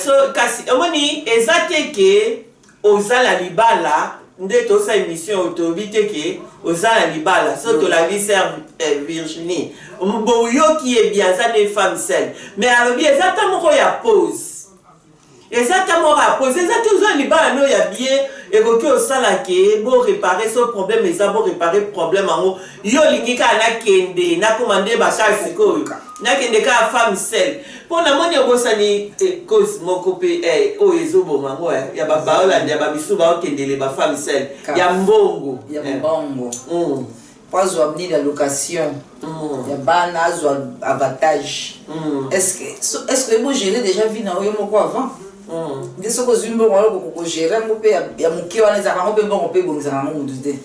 So kasi omoni, eza te ke oza na libala nde tosala émission oyo. Tolobi te ke oza na libala. So tolabi sœur Virginie, boyoki ye bien, aza nde femme seule, mais alobi eza ta moko ya pause, eza ta moko ya pause. Eza te ozwa libala no ya bien, ekoki osala ke boréparer. So problème eza, boréparer problème yango. Yo olingi kaka nakende nakoma nde baka sikoyo, nakende kaka femme seule, mpo namoni obosani cause moko mpe oyo ezoboma yango ya baolanda ya babisu baokendele bafemme seule, ya mbongo. Ya mbongo, po azwa nini ya location ya bana, azwa avantage. Est-ce que ebogérer déjà vie na yo moko avant nde soki ozwi mbongo wana, okoki kogérer yango mpe ya moke wana? Ezalaka yango mpe mbongo mpe ebongisaka yango mutu te.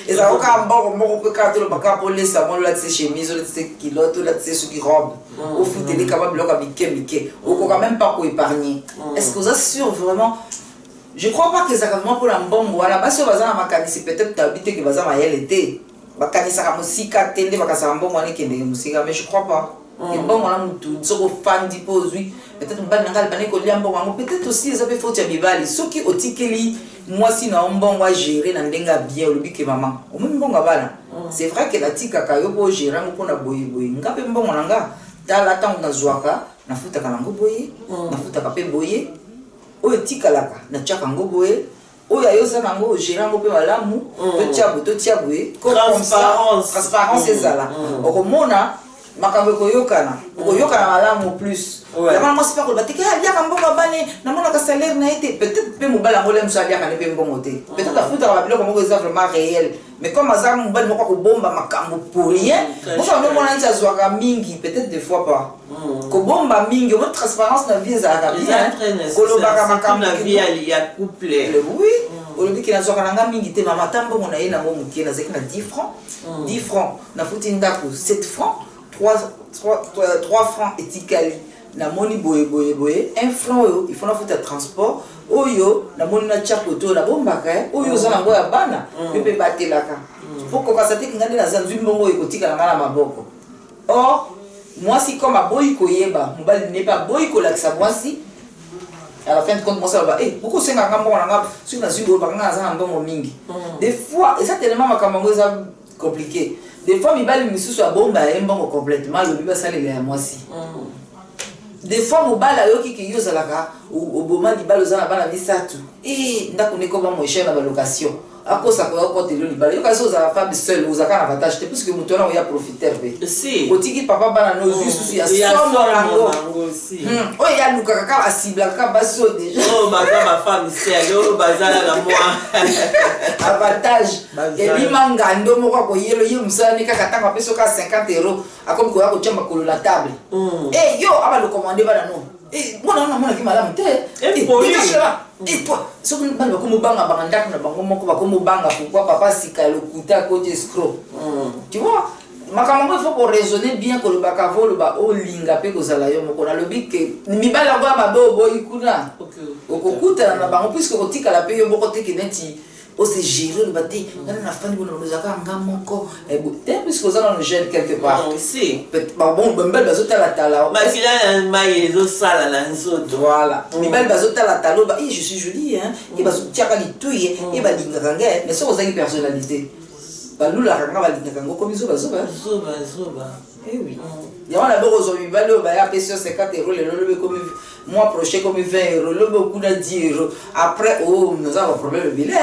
Ezalaka kaka mbongo moko mpe kaka toloba kaka mpo olesa mwana, olatise chemise, olatise culotte, olatise soki robe, ofuteli kama biloko ya mike mike, okoka même pas koépargner. Est ce que oza sûr vraiment? Je crois pas que ezalaka vraiment mpona mbongo wana. Basi oyo baza na makanisi, peut-être tabi te ke baza mayele te, bakanisaka mosika te, nde bakanisaka mbongo wana ekendeke mosika. Mais je crois pas mbongo wana mutu soki ofandi mpo ozwi, peut-être mobali na ngai alibandaki kolia mbongo yango. Peut-être aussi eza mpe faute ya mibali. Soki otikeli mwasi na yo mbongo agérer na ndenge ya bien, olobi ke mama, omoni mbongo ya bana, c'est vrai ke natikaka yo mpo ogérer yango mpona boyeboye, nga mpe mbongo na nga, tala ntango nazwaka, nafutaka nango boye, nafutaka mpe boye, oyo etikalaka natiaka yango boye, oyo ayo oza nango ogérer yango mpe malamu, totia boye, totia boye. Transparence. Transparence ezala, okomona makambo ekoyokana, okoyokana malamu plus. Yango mwasi mpe akoloba teke aliaka mbongo abane, namonaka salaire na ye te. Peut-être mpe mobali yango le mosu aliaka ne mpe mbongo te, peut-être afutaka babiloko moko eza vraiment réel, mais comme aza mobali moko akobomba makambo pour rien, moso yango omona neti azwaka mingi. Peut-être des fois pas kobomba mingi. Omoni, transparence na vie ezalaka bien, kolobaka makambo. Na vie ya couple. Oui, olobi ke nazwaka na nga mingi te mama, ata mbongo na ye nango moke, nazalaki na 10 francs, 10 francs nafuti ndako 7 francs, 3 francs etikali, namoni boye boye boye, 1 franc oyo il faut nafuta transport, oyo namoni natya kote, oyo nabombaka, oyo oza nango ya bana mpe mpe batelaka po kokasa te. Kinga nde naza nzwi mbongo oyo ekotikala nga na maboko. Or mwasi comme aboyi koyeba, mobali ne mpe aboyi kolakisa mwasi, à la fin de compte mwasi aloba: "Eh, bokosenga nga mbongo na nga soki nazwi boye, baka nga naza na mbongo mingi." Des fois eza tellement makambo yango eza compliqué. Des fois mibali misusu abomba ye mbongo complètement, alobi basalela ya mwasi. Des fois mobali ayoki ke yo ozalaka oboma libala, oza na bana misato, e ndako nde ekoma moins cher na balocation. Akosa koya okotela yo libala. Yo kasi ozala femme seule, ozalaka na avantage te puisque moto wana oya profiteur pe. Si. Otiki papa bana no ozwi susu ya Ya somo somo nango. nango si. Oyo ye alukaka kaka asiblaka kaka basi oyo deja. Oyo baza ba femme seule, oyo baza na mwa avantage. Baza. Ebima ngando moko akoyelo ye mosala ne kaka ntango apesi yo kaka 50 euro akomi koya kotia makolo na table. Eh yo abalo commander bana no. Eh mwana wana amonaki malamu te. Eh, Eh, poli. dégage là-bas. Eh toi, soki bana bakomi obanga banga ndako na bango moko bakomi obanga pourquoi papa sika ya lokuta akoti escroc. Tu vois, makambo yango il faut koraisonner bien, kolobaka vo oloba olinga mpe kozala yo moko. Nalobi ke mibali yango ya mabe oboyi kuna okokutana na bango puisque kotikala mpe yo moko te ke neti ose gérer oloba te ngana nafandi bona ozalaka nga moko. Eh, te puisque oza nano jeune quelque part. Si. Bon, mibali bazotalatala. Makila na mai ezosala na nzoto. Voilà, mibali bazotalatala oba eh, je suis jolie hein, e bazotiaka litui e balingaka ngai, mais soki ozangi personnalité balulaka nga balingaka ngo komi zobazoba. Zoba zoba. Eh oui. Yango na boko ozwa mibali oyo baya apesi yo 50 euro lelo, lobi ekomi mois prochain ekomi 20 euro, lobi okuna 10 euro, après o naza na baproblème ebele.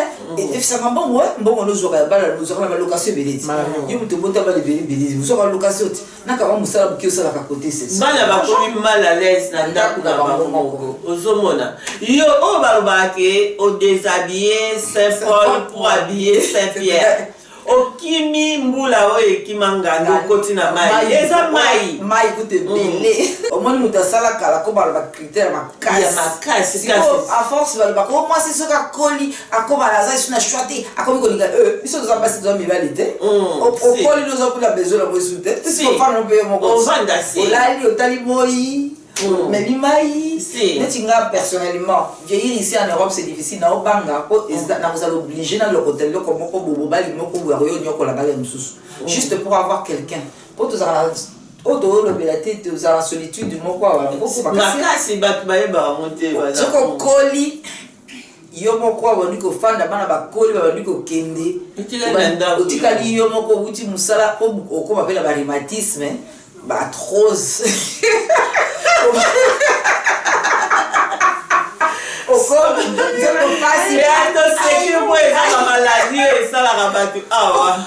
Efisaka mbongo, mbongo nozwaka ya bala, nozwaka na balocation ebele ti yo moto obota bala ebele ebele, ozwaka location ti nakaka mosala moke osalaka kote se Bana bakomi mal à l'aise na ndako na bango moko. Ozomona yo oyo balobaka ke odéshabiller Saint Paul pour habiller Saint Pierre. Okimi mbula oyo ekima ngando, okoti na mai, eza mai. Mai kutu ebele. Omoni moto asala kala ko baloba critère Ya makasi. Makasi. Sikoyo Kasi à force balobaka o mwasi soki akoli akoma aza esu na choix te, akomi kolinga. Biso toza basi, toza mibali te. Okoli noza kuna besoin na mwesu te. Si. Ofanda mpe yo moko. Ovanda si. Olali, otali moi, omeli mai. Si. Neti nga personnellement, vieillir ici en Europe, c'est difficile. Naobanga po nakozala obligé nalokota eloko moko bo mobali moko boye akoyo nyokola ngai ya mosusu juste pour avoir quelqu'un, po tozala oyo toolobela te, tozala solitude moko awa moko makasi. Makasi, bato bayebaka yango te Soki okoli yo moko, babandi kofanda, bana bakoli, babandi kokende, Otikali na ndako. Otikali yo moko, owuti mosala po okóma mpe na barhumatisme, baarthrose, okomi nzoto pasi. Toseki po eza bamaladi oyo esalaka bato awa.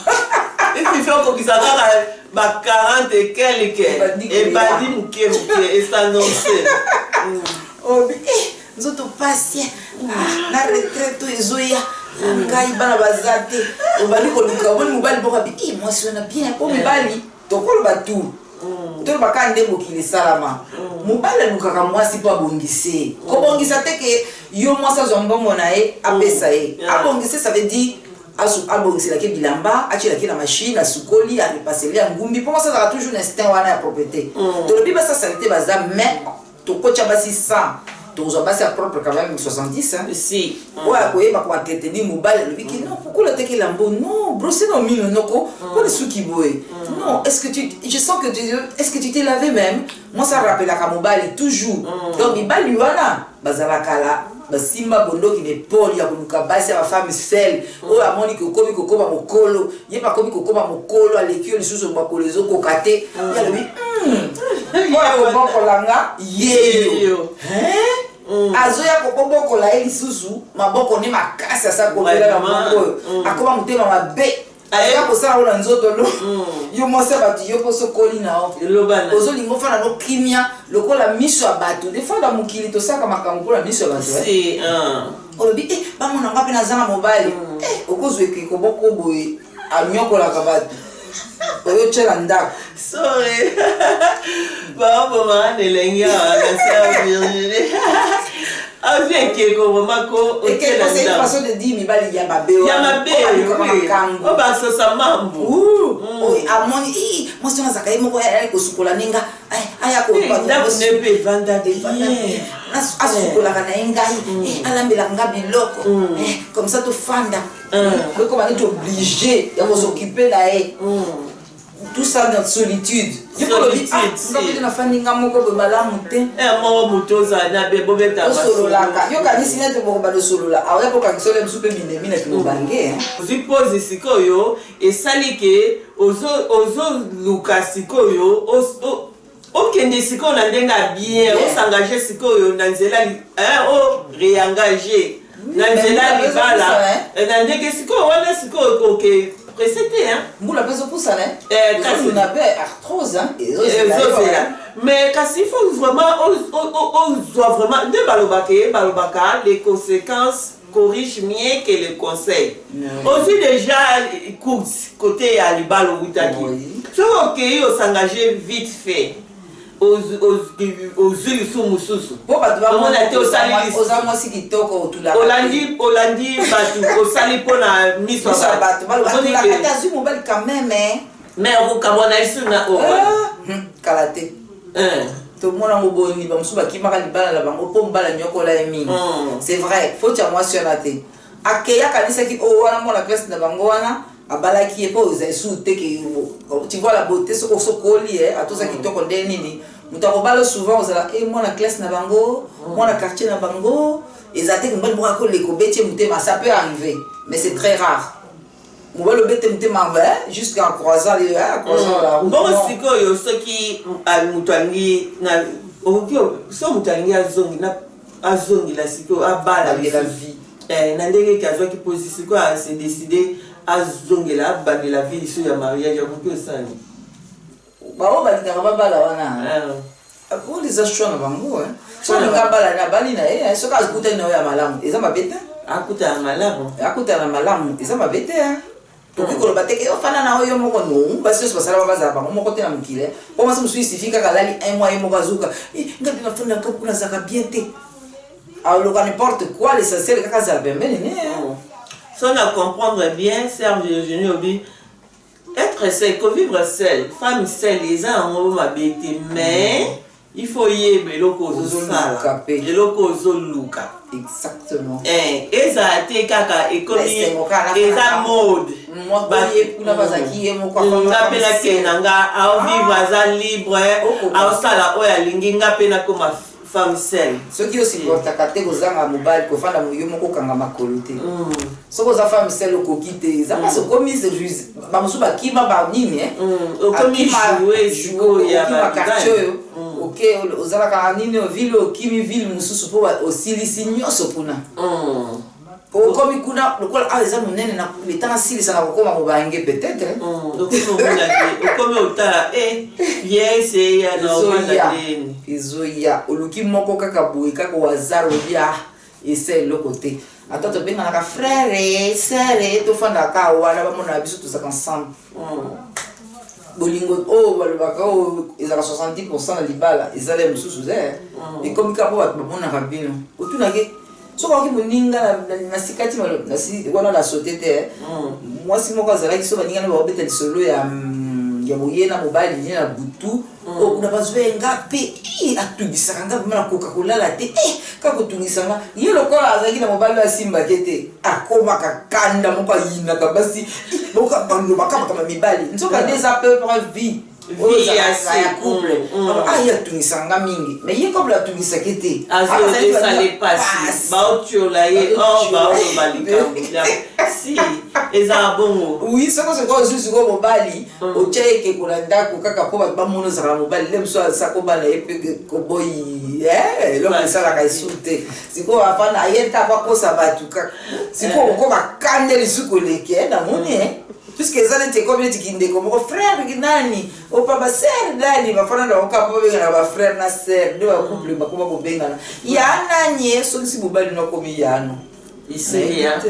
Isifi okokisa kaka ba 40 et quelque, Ebandi koya. Ebandi moke moke, es'annonce. Obi eh, nzoto pasi. Ah, na retraite oyo ezoya na ngai, bana baza te, obandi koluka. Omoni mobali moko abi eh, mwasi wana bien, po mibali tokoloba tu toloba kaka nde mokili esalama. Mobali alukaka mwasi mpo abongise. Kobongisa te ke yo mwasi azwa mbongo na ye apesa ye. Abongise, ça veut dire abongiselaki bilamba, atielaki na machine, asukoli, arepaseli ya ngumbi, mpo mwasi azalaka toujours na instinct wana ya propreté. Tolobi basasali te, baza, mais tokotya basi 100, tokozwa basi ya propre quand même 70, hein. Si. Oyo akoyeba koentretenir mobali, alobi ki non, pourquoi olataki elamba? Non, brosse na mino noko mpona suki boye. Non, est ce que tu je sens que tu est ce que tu t'es lavé même? Moi, ça rappelaka mobali toujours. Donc mibali wana bazalaka la basimba bondoki na epole ya koluka basi ya bafemme seule oyo amoni kokomi kokoma mokolo, ye mpe akomi kokoma mokolo, aleki yo lisusu makolo ezokoka te, ye alobi: oyo kobokolanga yeyo." Yeyo. Azoya kobobokola ye lisusu maboko ne makasi, asa kobela na Vraiment. mongo oyo akoma motema mabe, azoya kosala ngo na nzoto no yo mwasi ya bato. Yo mposo okoli na yo, Eloba na ozolinga ofanda no kimia lokola miso ya bato. Des fois na mokili tosalaka makambo mpona miso ya bato, eh. Si ah. Olobi eh, bamona nga mpe naza na mobali. Eh, okozwa ekeko moko boye anyokolaka bato oyo tyela ndako. Sorry, baobomaka na elengi awa na sœur Virginie azwi ekeko vraiment ko Ekeko, c'est une façon de dire mibali ya mabe Ya wana, mabe. oyo balukaka makambo. Oyo basosa mambu. Oyo amoni: "Ih, mwasi wana azalaka ye moko, aya kosukola ninga, aya Ndako ne mpe evanda bien. Asukolaka na ye ngai, eh, alambelaka nga biloko. Eh, comme ça tofanda." Ekoma neti obligé ya kos'occuper na ye, tout ça dans solitude. Yo mpo olobi: "Ah, Solitude, nga si. mpe nafandi nga moko boye, malamu te." Moko moto ozala na be bobeta. Osololaka, yokanisi neti bokobanda osolola aoya kokangisa ole mosusu mpe minemi na kimobange. Ozwi pose sikoyo, esali ke ozoluka sikoyo okende sikoyo na ndenge ya bien, os'engage sikoyo na nzela, o réengage. Na nzela ya libala, na ndenge sikoyo wana, sikoyo oke presse te, hein. Mbula mpe ezopusana, ozoluna mpe arthrose ezozela. Mais kasi il faut vraiment ozwa vraiment nde balobaka, ye balobaka: les conséquences corrigent mieux que les conseils. Ozwi déjà course côté ya libala owutaki, soki okei osengage vite fait, ozwi lisusu mosusu. Mpo bato Omona te, osali oza mwasi kitoko, otulaka. Olandi, olandi bato, osali mpona miso ya bato, balobaka te azwi mobali quand même. Mais okokamwana lisu na oyo. Kala te, tomona yango boni, bamosusu bakimaka libala na bango mpo mobala nyokola ye mingi. C'est vrai, faute ya mwasi wana te. Akei, akanisaki oyo wana mwana classe na bango wana, abalaki ye mpo eza esu te ke tu vois la beauté. Soki osokoli ata oza kitoko nde nini, moto akobala souvent ozala e mwana classe na bango, mwana quartier na bango. Eza te mobali moko akoleka obeti ye motema. Ça peut arriver, mais c'est très rare mobali obete motema jusqu'en croisant la route. Bongo sikoyo, soki moto alingi, okoki, so moto alingi azongela sikoyo, abala vie na ndenge eke azwaki posi, sikoyo ase décide azongela, abandela vie liso ya mariage, akoki osani? Bao balingaka babala wana, oyo eza choix na bango. Soki alingi abala, na abali na ye. Soki akutani na oyo ya malamu, eza mabe te. Akutana malamu. Akutana na malamu, eza mabe te. Tokoki koloba te ke ofanda na oyo moko. No, basi nyonso basala bazala bango moko te na mokili. Mpo mwasi mosusu isifi kaka alali un mois ye moko, azuka: "Nga mpe nafandaka kuna, azalaka bien te." Aloka n'importe quoi, l'essentiel kaka azala pembeni ne. So na comprendre bien, sœur Virginie obi, être seul, kovivre seul, femme seule, eza yango mabe te, mais il faut yeba eloko ozosala, eloko ozoluka. Exactement. Ezala te kaka ekomi eza mode. Kuna bazalaki ye moko. Nga mpe nakende na nga, aovivre, aza libre, aosala oyo alingi, nga mpe nakoma femme seule. Soki osupportaka te kozanga mobali, kofanda yo moko, okanga makolo te. Soki oza femme seule, okoki te, eza mpasi. Okomi, bamosusu bakima banini. Okomi okima quartier oyo, oke ozalaka nini, ville, okimi ville mosusu mpo osilisi nyonso kuna. Okomi kuna lokola awa eza monene, leta nasilisa na kokóma mobange peut-être. Okomi otala pièce ya normal. Ezoya, oluki moko kaka boye, kaka hasard, obi ah, esa eloko te. Ata tobenganaka frère, sœur, tofandaka wana, bamonaka biso tozalaka ensemble. Bolingo oyo balobaka oyo ezalaka 70 % na libala, ezala ya mosusu te. Ekomi kaka mpo bato bamonaka bino. Otunake soki okoki moninga na sika ti wana na sote te. Mwasi moko azalaki so baninga na babeta lisolo ya boye na mobali ye na butu oyo kuna, bazwa ye, nga mpe atungisaka nga vraimen, nakoka kolala te, kaka kotungisa nga ye. Lokola azalaki na mobali oyo asimbaki te, akomaka kanda moko, ayinaka basi, balobaka makambo ya mibali. Nzoka nde eza peu près vie oyo ya couple. Aye atungisaka nga mingi, mais ye couple atungisaki te. Azosala epasi, baotiola ye or baoloba likambo si ezala bongo. Oui, soko sikoyo ozwi sikoyo mobali, otya ye ekeko na ndako kaka mpo bato bamona ozalaka mobali, le mosusu aza kobala ye mpe koboyi, eloko esalaka esu te. Sikoyo afanda aye ta po akosa bato kaka. Sikoyo okoma kande lisusu koleki namoni, puisque eza neti ekomi neti kindeko moko, frère nani opa, basœur nani, bafanda na bango kaka mpo babengana bafrère na sœur, nde bacouple bakoma kobengana ya nani ye. Sokisi mobali no akomi yano. Isilia.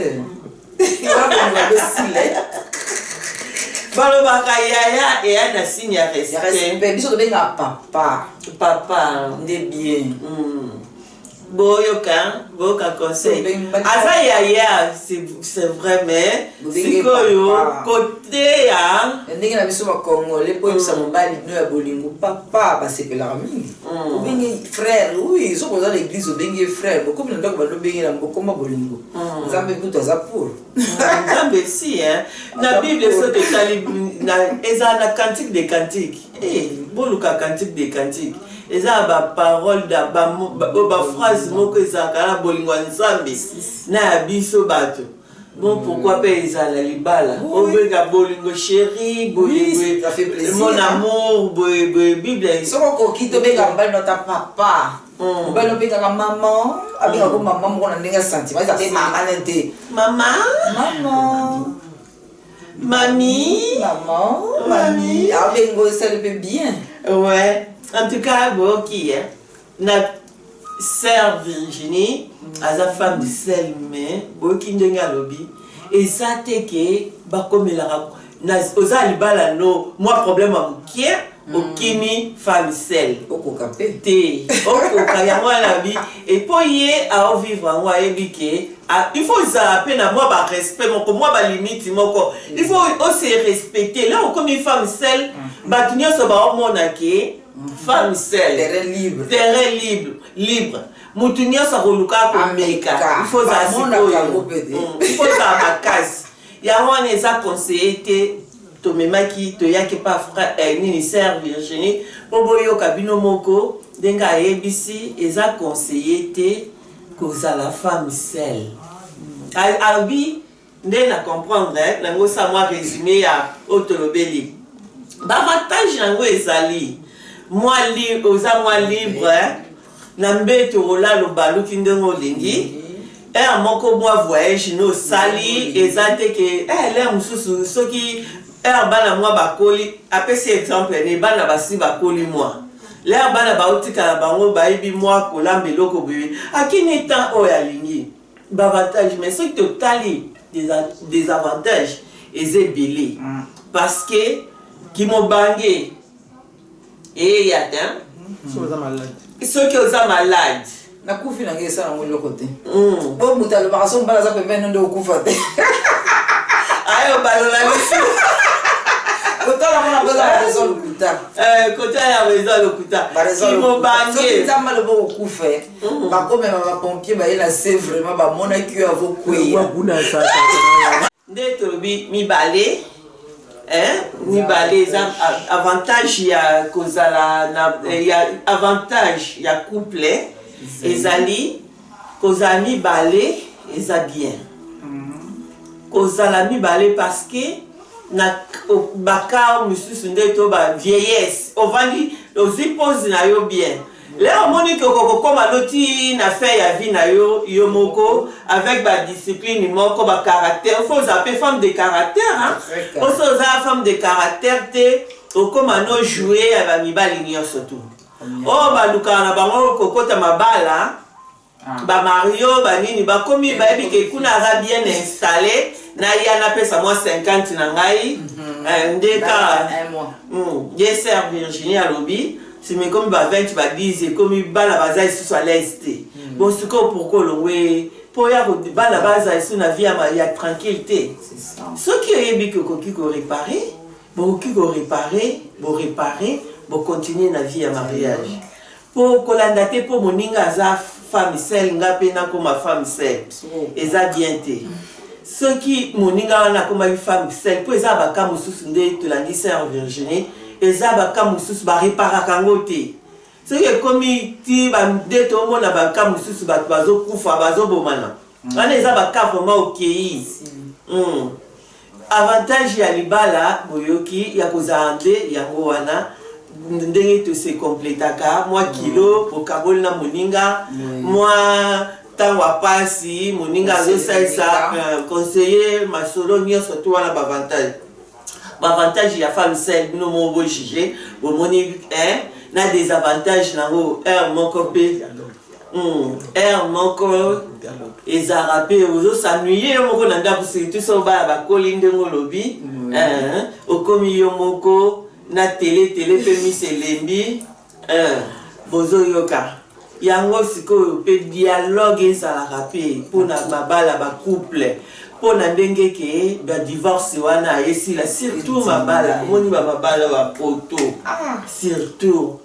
Besile. Balobaka yaya eya na signe ya respect. Biso tobengaka papa. Papa. Nde bien. Boyoka, boyoka conseil. Aza yaya, c'est vrai, mais sikoyo kote ya ndenge na biso bacongolais, mpo oyebisa mobali no ya bolingo papa, basepelaka mingi. Obengi frère, oui, soki oza na église obengi ye frère, bokomi na ndako, bando obenge na bokoma bolingo. Nzambe kutu aza pour. Nzambe si na Bible, soki etali eza na Cantique de Cantique, boluka Cantique de Cantique, eza na baparole, baphrase moko ezalaka na bolingo ya Nzambe na ya biso bato. Bon, pourquoi mpe ezala libala obenga bolingo, chéri, boye, mon amour, boye boye, Bible. Soki okoki, tobenga mobali no ata papa. Mobali obengaka mama, abengaka mama moko na ndenge ya sentiment, eza mpe mama ne te. Mama. Mama. Mami. Mama, mami, abengo, esali mpe bien. Ouais, en tout cas boyoki na sœur Virginie, aza femme seule, mais boyoki ndenge alobi, eza te ke bakomelaka oza libala no mwa problème ya mokie, okimi femme seule. Okoka mpe. Te, okoka yango wana bi epo ye aovivre yango, ayebi ke il faut ozala mpe na mwa barespect moko, mwa balimite moko, il faut ose respecter. Là okomi femme seule, bato nyonso baomona ke femme seule. Terrain libre. Terrain libre, libre, mutu nyonso akoluka komeka. Il faut ozala sikoyo, il faut ozala makasi. Yango wana eza conseillé te. Tomemaki, toyaki pa nini, sœur Virginie, mpo boyoka bino moko ndenge ayebisi, eza conseillé te kozala femme seule. Alobi nde na comprendre nango sa mwa résumé ya oyo tolobeli. Baavantage yango ezali mwa oza mwa libre na mbeto, olala, obaluki ndenge olingi. Heure moko mwa voyage no osali, eza te ke l'heure mosusu soki heure bana mwa bakoli, apesi exemple ne bana basi bakoli, mwa l'heure bana baotikala, bango bayebi mwa kolamba eloko boye, akini temps oyo alingi. Baavantage, mais soki totali désavantage, eza ebele, parce que kimobange eyeya te. Soki oza malade. Nakufi nange, esala yango eloko te. Po moto alobaka so mobali aza pembeni, nde okufa te. Ayo balola lisu. Kotala mona mpe eza baraison lokuta. Kotala yango eza lokuta. Kimobange, Nzambe aloba okufa, bakomema bapompier, baye na se, vraiment bamonaki yo avokweya. Nde tolobi mibale, mibale eza avantage ya kozala na ya avantage ya couple, ezali kozala mibale, eza bien kozala mibale, parce que na baka mosusu nde to ba vieillesse, ovandi, ozwi pose na yo bien, lelo omoni ke okokokóma noti na fin ya vie na yo, yo moko, avec badiscipline moko, bacaractère. Faut ozala mpe femme de caractère. Oso oza femme de caractère te, okóma no jouet ya bamibali nyonso tu oyo balukaka na bango kokota mabala. Bamario banini bakomi, bayebi ke kuna aza bien installé, na ya napesa mwa 50 na ngai nde kaka ye sœur Virginie alobi, nsima ekomi ba 20, ba 10, ekomi bana baza lisusu à l'aise te. Bon, sikoyo pourquoi olongwe? Mpo ya bana baza lisusu na vie ya tranquille te. Soki oyebi ke okoki koréparer, bokoki koréparer, boréparer, bocontinue na vie ya mariage. Mpo kolanda te mpo moninga aza femme seule, nga mpe nakoma femme seule, eza bien te. Soki moninga wana akomaki femme seule, mpo eza baka mosusu nde tolandi sœur Virginie, eza baka mosusu bareparaka yango te. Soki ekomi ti nde tomona baka mosusu, bato bazokufa, bazobomana, wana eza baka vraiment okei. Avantage ya libala, boyoki ya kozala nde yango wana, ndenge tose complétaka, mwa kilo bokaboli na moninga, mwa ntango apasi, moninga azosalisa, conseiller, masolo nyonso to wana. Baavantage ya femme seule, bino moko bojuge, bomoni na désavantage nango. Heure moko mpe, heure moko ezalaka mpe ozos'ennuyer yo moko na ndako, surtout so bana bakoli ndenge olobi, okomi yo moko na tele tele mpe misi elembi, bozoyoka yango. Sikoyo mpe dialogue ezalaka mpe mpona mabala, bacouple, mpona ndenge ke badivorce wana esila, surtout mabala, omoni bamabala bapoto, surtout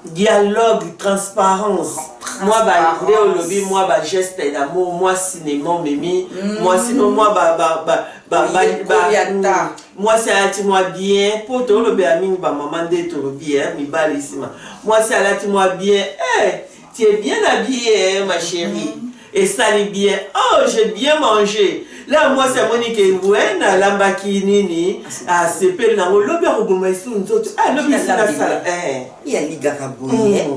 dialogue, transparence, mwa nde olobi, mwa bageste d'amour, mwa cinéma omemi mwasi no, mwa mwasi alati mwa bien, mpo tolobela mingi bamama nde tolobi, mibali nsima, mwasi alati mwa bien, eh, tu es bien habillée, ma chérie, esali bien, oh, j'ai bien mangé. La mwasi amoni ke we nalambaki nini, asepeli nango, lobi akoboma esu nzoto, ah, lobi esi nasala. Ye alingaka boye,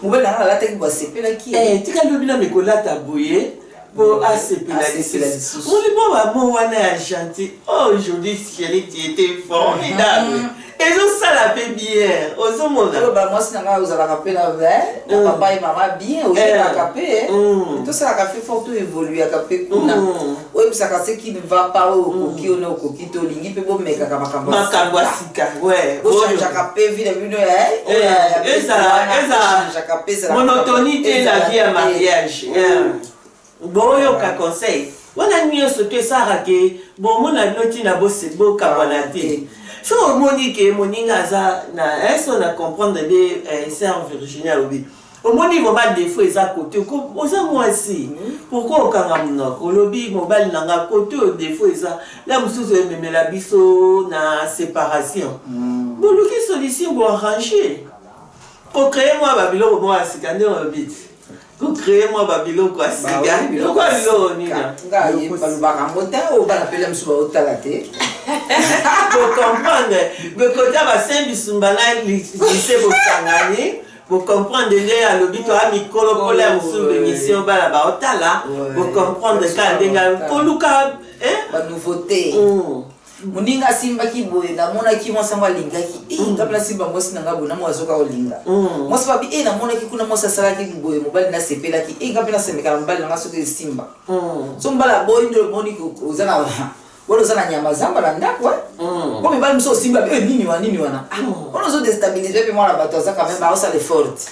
mobali nanga alataki boye, asepelaki. Tika lobi na mekolata boye mpo asepela lisusu. Moni mpo bamo wana ya gentil. Oh, aujourd'hui, chérie, tu étais formidable, ezosala mpe bien, ozomona. Oyo bamwasi na ngai ozalaka mpe na papa ye mama bien, oyebaka mpe tosalaka mpe fort, toévoluaka mpe kuna, oyebisaka ce qui ne va pas, oyo okoki, oyo okoki te, olingi mpe bomekaka makambo. Makambo ya sika. Bochangeaka mpe vie na bino. Ezala monotonie te na vie ya mariage. Boyoka conseil wana nyonso to esalaka ke bomona bino ntina bokabwana te. So omoni ke moninga aza na so na comprendre nde sœur Virginie alobi, omoni vraiment défaut eza kote, oza mwasi, pourquoi okanga monoko? Olobi mobali na nga kote oyo défaut eza la mosusu ememela biso na séparation. Boluki solution, boarrange, kocréer mwa babiloko moko ya sika. Nde olobi ti kocréer mwa babiloko ya sika, biloko ya biloko nini? Ngai balobaka yango te, oyo bana pele mosusu baotala te. Bocomprendre bekota basin bisumba na lycée, bosangani, bocomprendre nde alobi toya mikolo mpola ya mosusu, bémission bana baotala, bocomprendre kaka ndenge koluka. Banouveauté, moninga asimbaki boye, namonaki mwasi yango alingaki, nga mpe nasimba mwasi na nga boye, namo azoka kolinga mwasi babi, namonaki kuna mwasi asalaki boye, mobali nasepelaki, nga mpe nasemeka na mobali na nga soki esimba. So mobali aboyi, nde omoni oza na wana, oza na nyama zamba na ndako. Po mibali mosusu osimba nini wana, nini wana, wana ozodéstabiliser mpe mwana bato aza quand même aosala effort.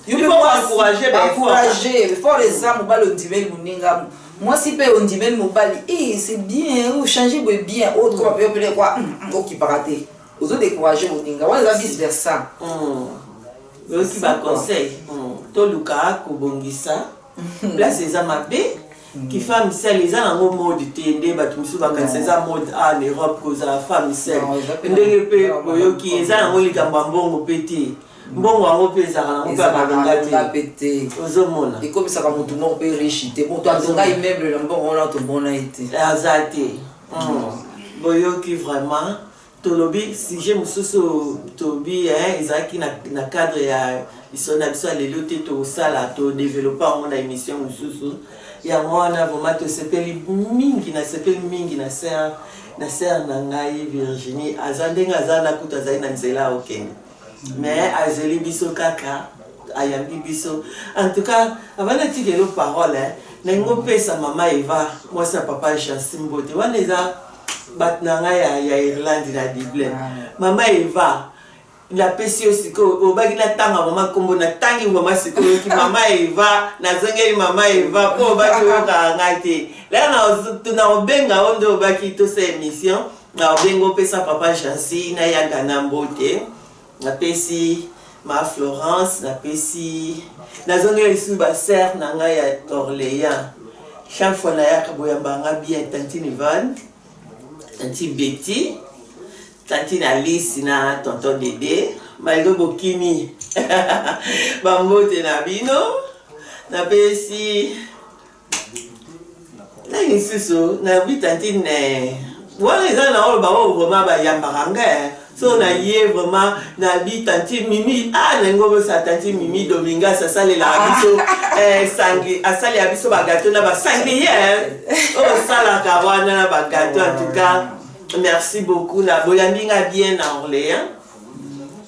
Encourage. Effort eza mobali ondimeli moninga, mwasi mpe ondimeli mobali, c'est bien, ochange boye bien, oyo koma mpe opele kwa okipaka te, ozodécourage moninga wana, eza vice versa. Oyoki baconseil, toluka kobongisa place eza mabe. Ki femme seule eza nango mode te, nde bato mosusu bakanisa eza mode en Europe kozala femme seule. Ndenge mpe boyoki, eza nango likambo ya mbongo mpe te, mbongo yango mpe ezalaka nango mpe ya malonga te. Te, ozomona. Ekomisaka motu moko mpe riche te, moto atonga immeuble na mbongo wana tomona ye te. Aza te. Boyoki vraiment, tolobi sujet mosusu, tobi ezalaki na cadre ya lisolo na biso ya lelo te, tosala todévelopper yango na émission mosusu. Yango wana vraiment tosepeli mingi, nasepeli mingi na sœur na ngai Virginie. Aza ndenge aza na kutu azali na nzela okende, mais azeli biso kaka, ayambi biso. En tout cas, avant natikelo parole, nalingi opesa mama Eva, mwasi ya papa Jansi, mbote. Wana eza bato na ngai ya Irlande na Dublin. Mama Eva, napesi yo sikoyo, obaki natanga mama nkombo, natangi mama sikoyo. Oyoki mama Eva, nazongeli mama Eva mpo obaki oyokaka ngai te. Lelo na obenga yo nde obaki tosa émission, na obenga opesa papa Jansi nayanga na mbote. Napesi ma Florence, napesi, nazongeli lisusu basœur na ngai ya Orléans. Chaque fois nayaka boyamba nga bien, tantine Ivan, tantine Betty, tantine Alice na tonton Dede, malgré bokimi, bambote na bino. Napesi na lisusu nayebi tantine wana eza na oyo bango vraiment bayambaka ngai so na ye vraiment. Nabi tantine Mimi, ah, nalingi obosa tantine Mimi Domingas, asalelaka biso sangi, asalelaka biso bagâteau na basanglier oyo osalaka wana na bagâteau. En tout cas, merci beaucoup na boyambi nga bien na Orléans.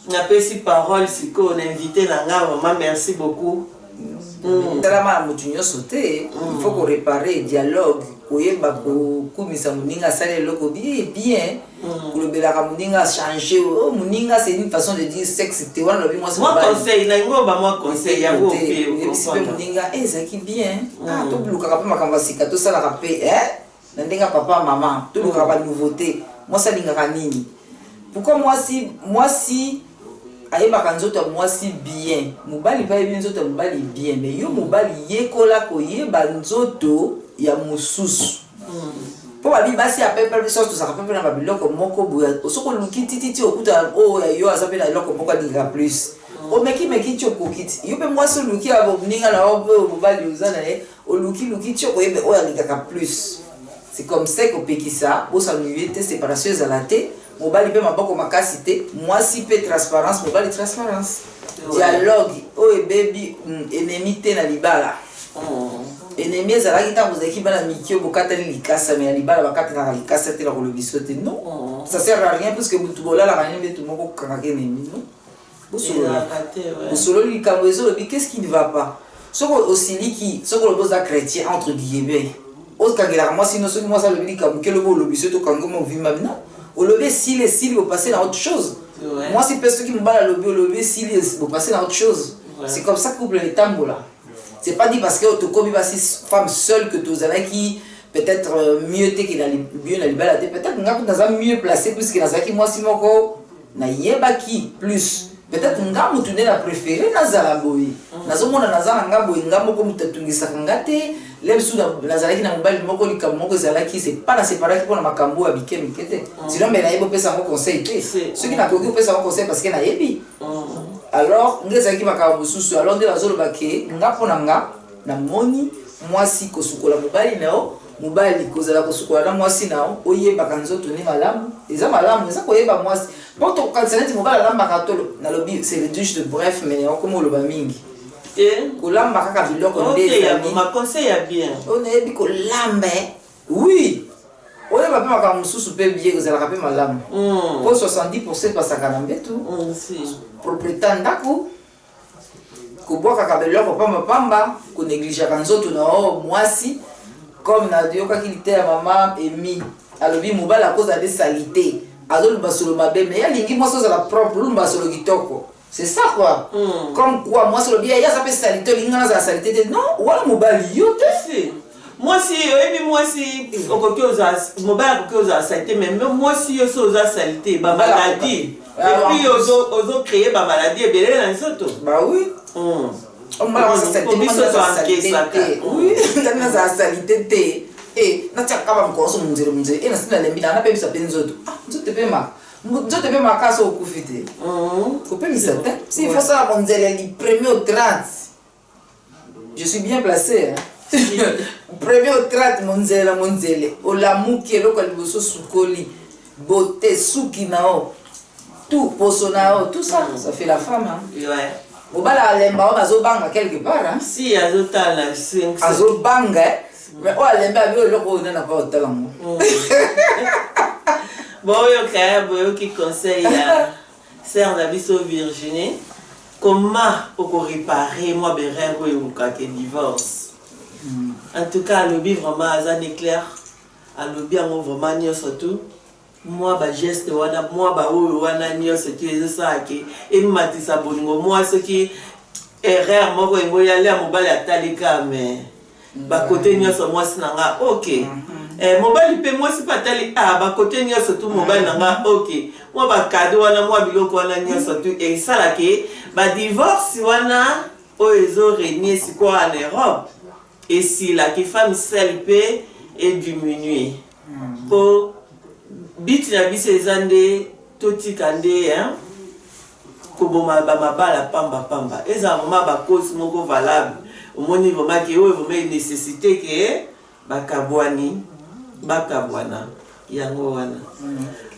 Napesi parole sikoyo na invité na nga. Vraiment, merci beaucoup. Talama na motu nyonso te, il faut koréparer, dialogue, koyeba kokumisa moninga asali eloko bien, kolobelaka moninga achange, moninga, c'est une façon de dire sexe te wana lobi mwasi. Mwa conseil na yango, ba conseil yango. Oyebisi mpe moninga ezalaki bien, tolukaka mpe makambo ya sika, tosalaka mpe na ndenge ya papa mama, tolukaka banouveauté. Mwasi alingaka nini? Pourquoi mwasi ayebaka nzoto ya mwasi bien, mobali mpe ayebi nzoto ya mobali bien? Mais yo mobali, yekola koyeba nzoto ya mosusu, mpo babi basi ya pepe, biso tozalaka pepe na babiloko moko boye. Soki oluki tititi, okuta oyo ya yo aza mpe na eloko moko alingaka plus, omekimeki ti okoki ti. Yo mpe mwasi, oluki ya moninga na yo mpe mobali oza na ye, olukiluki ti okoyeba oyo alingaka plus. C'est comme ça kopekisa bosanuye te, séparation ezala te. Mobali mpe maboko makasi te, mwasi mpe transparence, mobali transparence. Dialogue oyo ebebi, ennemi te na libala. Ennemi ezalaki ntango ozalaki bana mike, bokatani likasa. Me na libala bakatanaka likasa te na kolobiso te, non. Ça sert à rien, puisque butu bolalaka nini, mbetu moko kokangaka ennemi, non. Bosolola. Ezalaka te, ouais. Bosololi likambo, ezolobi qu'est-ce qui ne va pas. Soki osiliki, soki olobi oza chrétien entre guillemets, okangelaka mwasi no. Soki mwasi alobi likambo ke lobi olobi, soki tokangoma ovimba, non, olobi esili, esili, bopase na autre chose. Mwasi mpe soki mobali alobi, olobi esili, bopase na autre chose. C'est comme ça couple etambola. C'est pas dit parce que tokomi basi femme seule que tozalaki peut-être mieux te ke mieux na libala te. Peut-être nga mpe naza mieux placé, puisque nazalaki mwasi moko, nayebaki plus. Peut-être nga motu nde na préféré nazala boye, nazomona naza na nga boye, nga moko moto atungisaka nga te. Le mosusu nazalaki na mobali moko, likambo moko ezalaki, c'est pas naseparaki mpona makambo ya mike mike te. Sinon mbe nayebi opesa yango conseil te. Soki nakoki kopesa yango conseil, parce que nayebi. Alors nde ezalaki makambo mosusu. Alors nde nazoloba ke nga, mpo na nga, namoni mwasi kosukola mobali na yo, mobali kozala kosukola na mwasi na yo, oyebaka nzoto nde malamu, eza malamu, eza koyeba mwasi mpo tokokanisa neti mobali alambaka tolo. Nalobi c'est le douche de bref, mais okoma oloba mingi. Te. Kolamba kaka biloko nde Ok, ya ezali. Maconseil ya bien. Oyo nayebi kolamba, oui, oyeba mpe makambo mosusu mpe bien, kozalaka mpe malamu. Mpo 70 epasaka na mbetu. Si. Propreté ya ndako, kobwakaka biloko pambapamba, konégligeaka nzoto na yo mwasi. Comme nayokaki lite ya mama Emi, alobi mobali akozala nde saleté, azolumba solo mabe, mais alingi mwasi ozala propre, olumba solo kitoko. C'est ça quoi. Comme quoi mwasi olobi ye aza mpe saleté, olingi nga nazala saleté te, non, wana mobali yo te. Si. Mwasi oyebi, mwasi okoki ozala, mobali akoki ozala saleté, mais mwasi yo so oza saleté, bamaladie. Ah, et puis en plus. ozocréer bamaladie ebele na nzoto. Bah oui. Po biso toankesaka. Oui, ngani nazala saleté te. E natiaka bamokolo so monzele monzele, e nasi nalembi na napemisa mpe nzoto. Ah, nzoto epemaka, nzoto epe makasi, okufi te. Kopemisa te, si il faut sala monzele du premier au 30. Je suis bien placé, hein? Premier au 30, monzele na monzele, olamuki, eloko ya liboso sukoli, beauté, suki na yo, tout, poso na yo, tout ça, ça fait la femme, hein? Ouais. Mobali alemba oyo azobanga quelque part, hein? Si azotala Azobanga, eh? Mais oyo alembi abi eloko oyo nana pa otala ngo. Boyoka ya boyoki conseil ya sœur na biso Virginie, comment okoréparer mwa baerreur oyo elukaka divorce. En tout cas alobi vraiment aza ne clair, alobi yango vraiment nyonso tu, mwa bageste wana, mwa baoyo wana nyonso tu ezosala ke ematisa bolingo. Mwa soki erreur moko engo yale ya mobali atali ka, mais bakote nyonso mwasi na nga ok. Mobali mpe, mwasi mpe atali, ah, bakote nyonso tu mobali na nga ok. Mwa bacadeau wana, mwa biloko wana nyonso tu esalaka badivorce wana oyo ezorégner sikoyo en Europe esilaki, femme seule mpe ediminue. Mpo biti na biso eza nde totika nde, hein, koboma bamabala pambapamba. Ezala vraiment bacause moko valable, omoni vraiment ke oyo vraiment nécessité ke bakabwani, bakabwana, yango wana.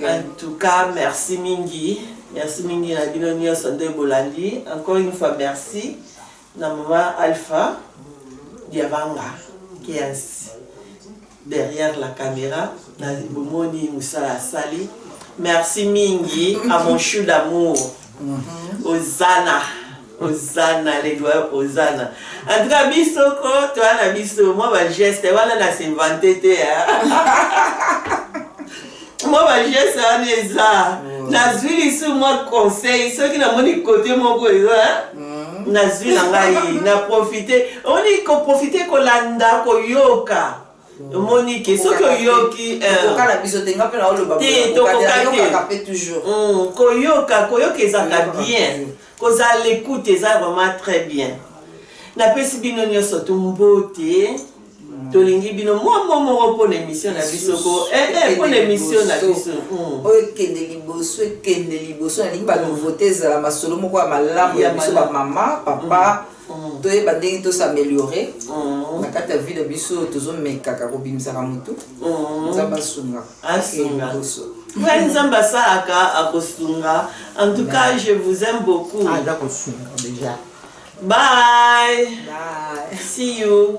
En tout cas merci mingi, merci mingi na bino nyonso nde bolandi. Encore une fois merci na mama Alpha Diavanga Kiansi derrière la caméra, na bomoni mosala asali. Merci mingi à mon chou d'amour Ozana, Ozana le doyen Ozana. En tout cas biso ko toya na biso mwa bageste wana na s'invente te, mwa bageste wana eza nazwi lisu mwa conseil. Soki namoni kote moko eza nazwi na ngai na profite, omoni koprofite, kolanda, koyoka, omoni ke soki oyoki Tokoka na biso te, nga mpe naoloba. Te, tokoka te. Nayokaka mpe toujours. Koyoka, koyoka ezalaka Koyokaka bien. toujours. Kozala l'écoute eza vraiment très bien. Napesi bino nyonso tu mbote. Tolingi bino mwa mwa moko mpo na émission na biso ko eh, eh, mpo na émission na biso. Oyo ekende liboso, ekende liboso. Nalingi banouveauté ezala, masolo moko ya malamu ya biso bamama, papa, toyeba ndenge tos'améliorer na kati ya vie na biso. Tozomekaka kobimisaka motu. Nzambe asunga. Asunga. Liboso. Ouais, Nzambe asalaka, akosunga. En tout cas, je vous aime beaucoup. Ah, aza kosunga déjà. Bye. Bye. See you.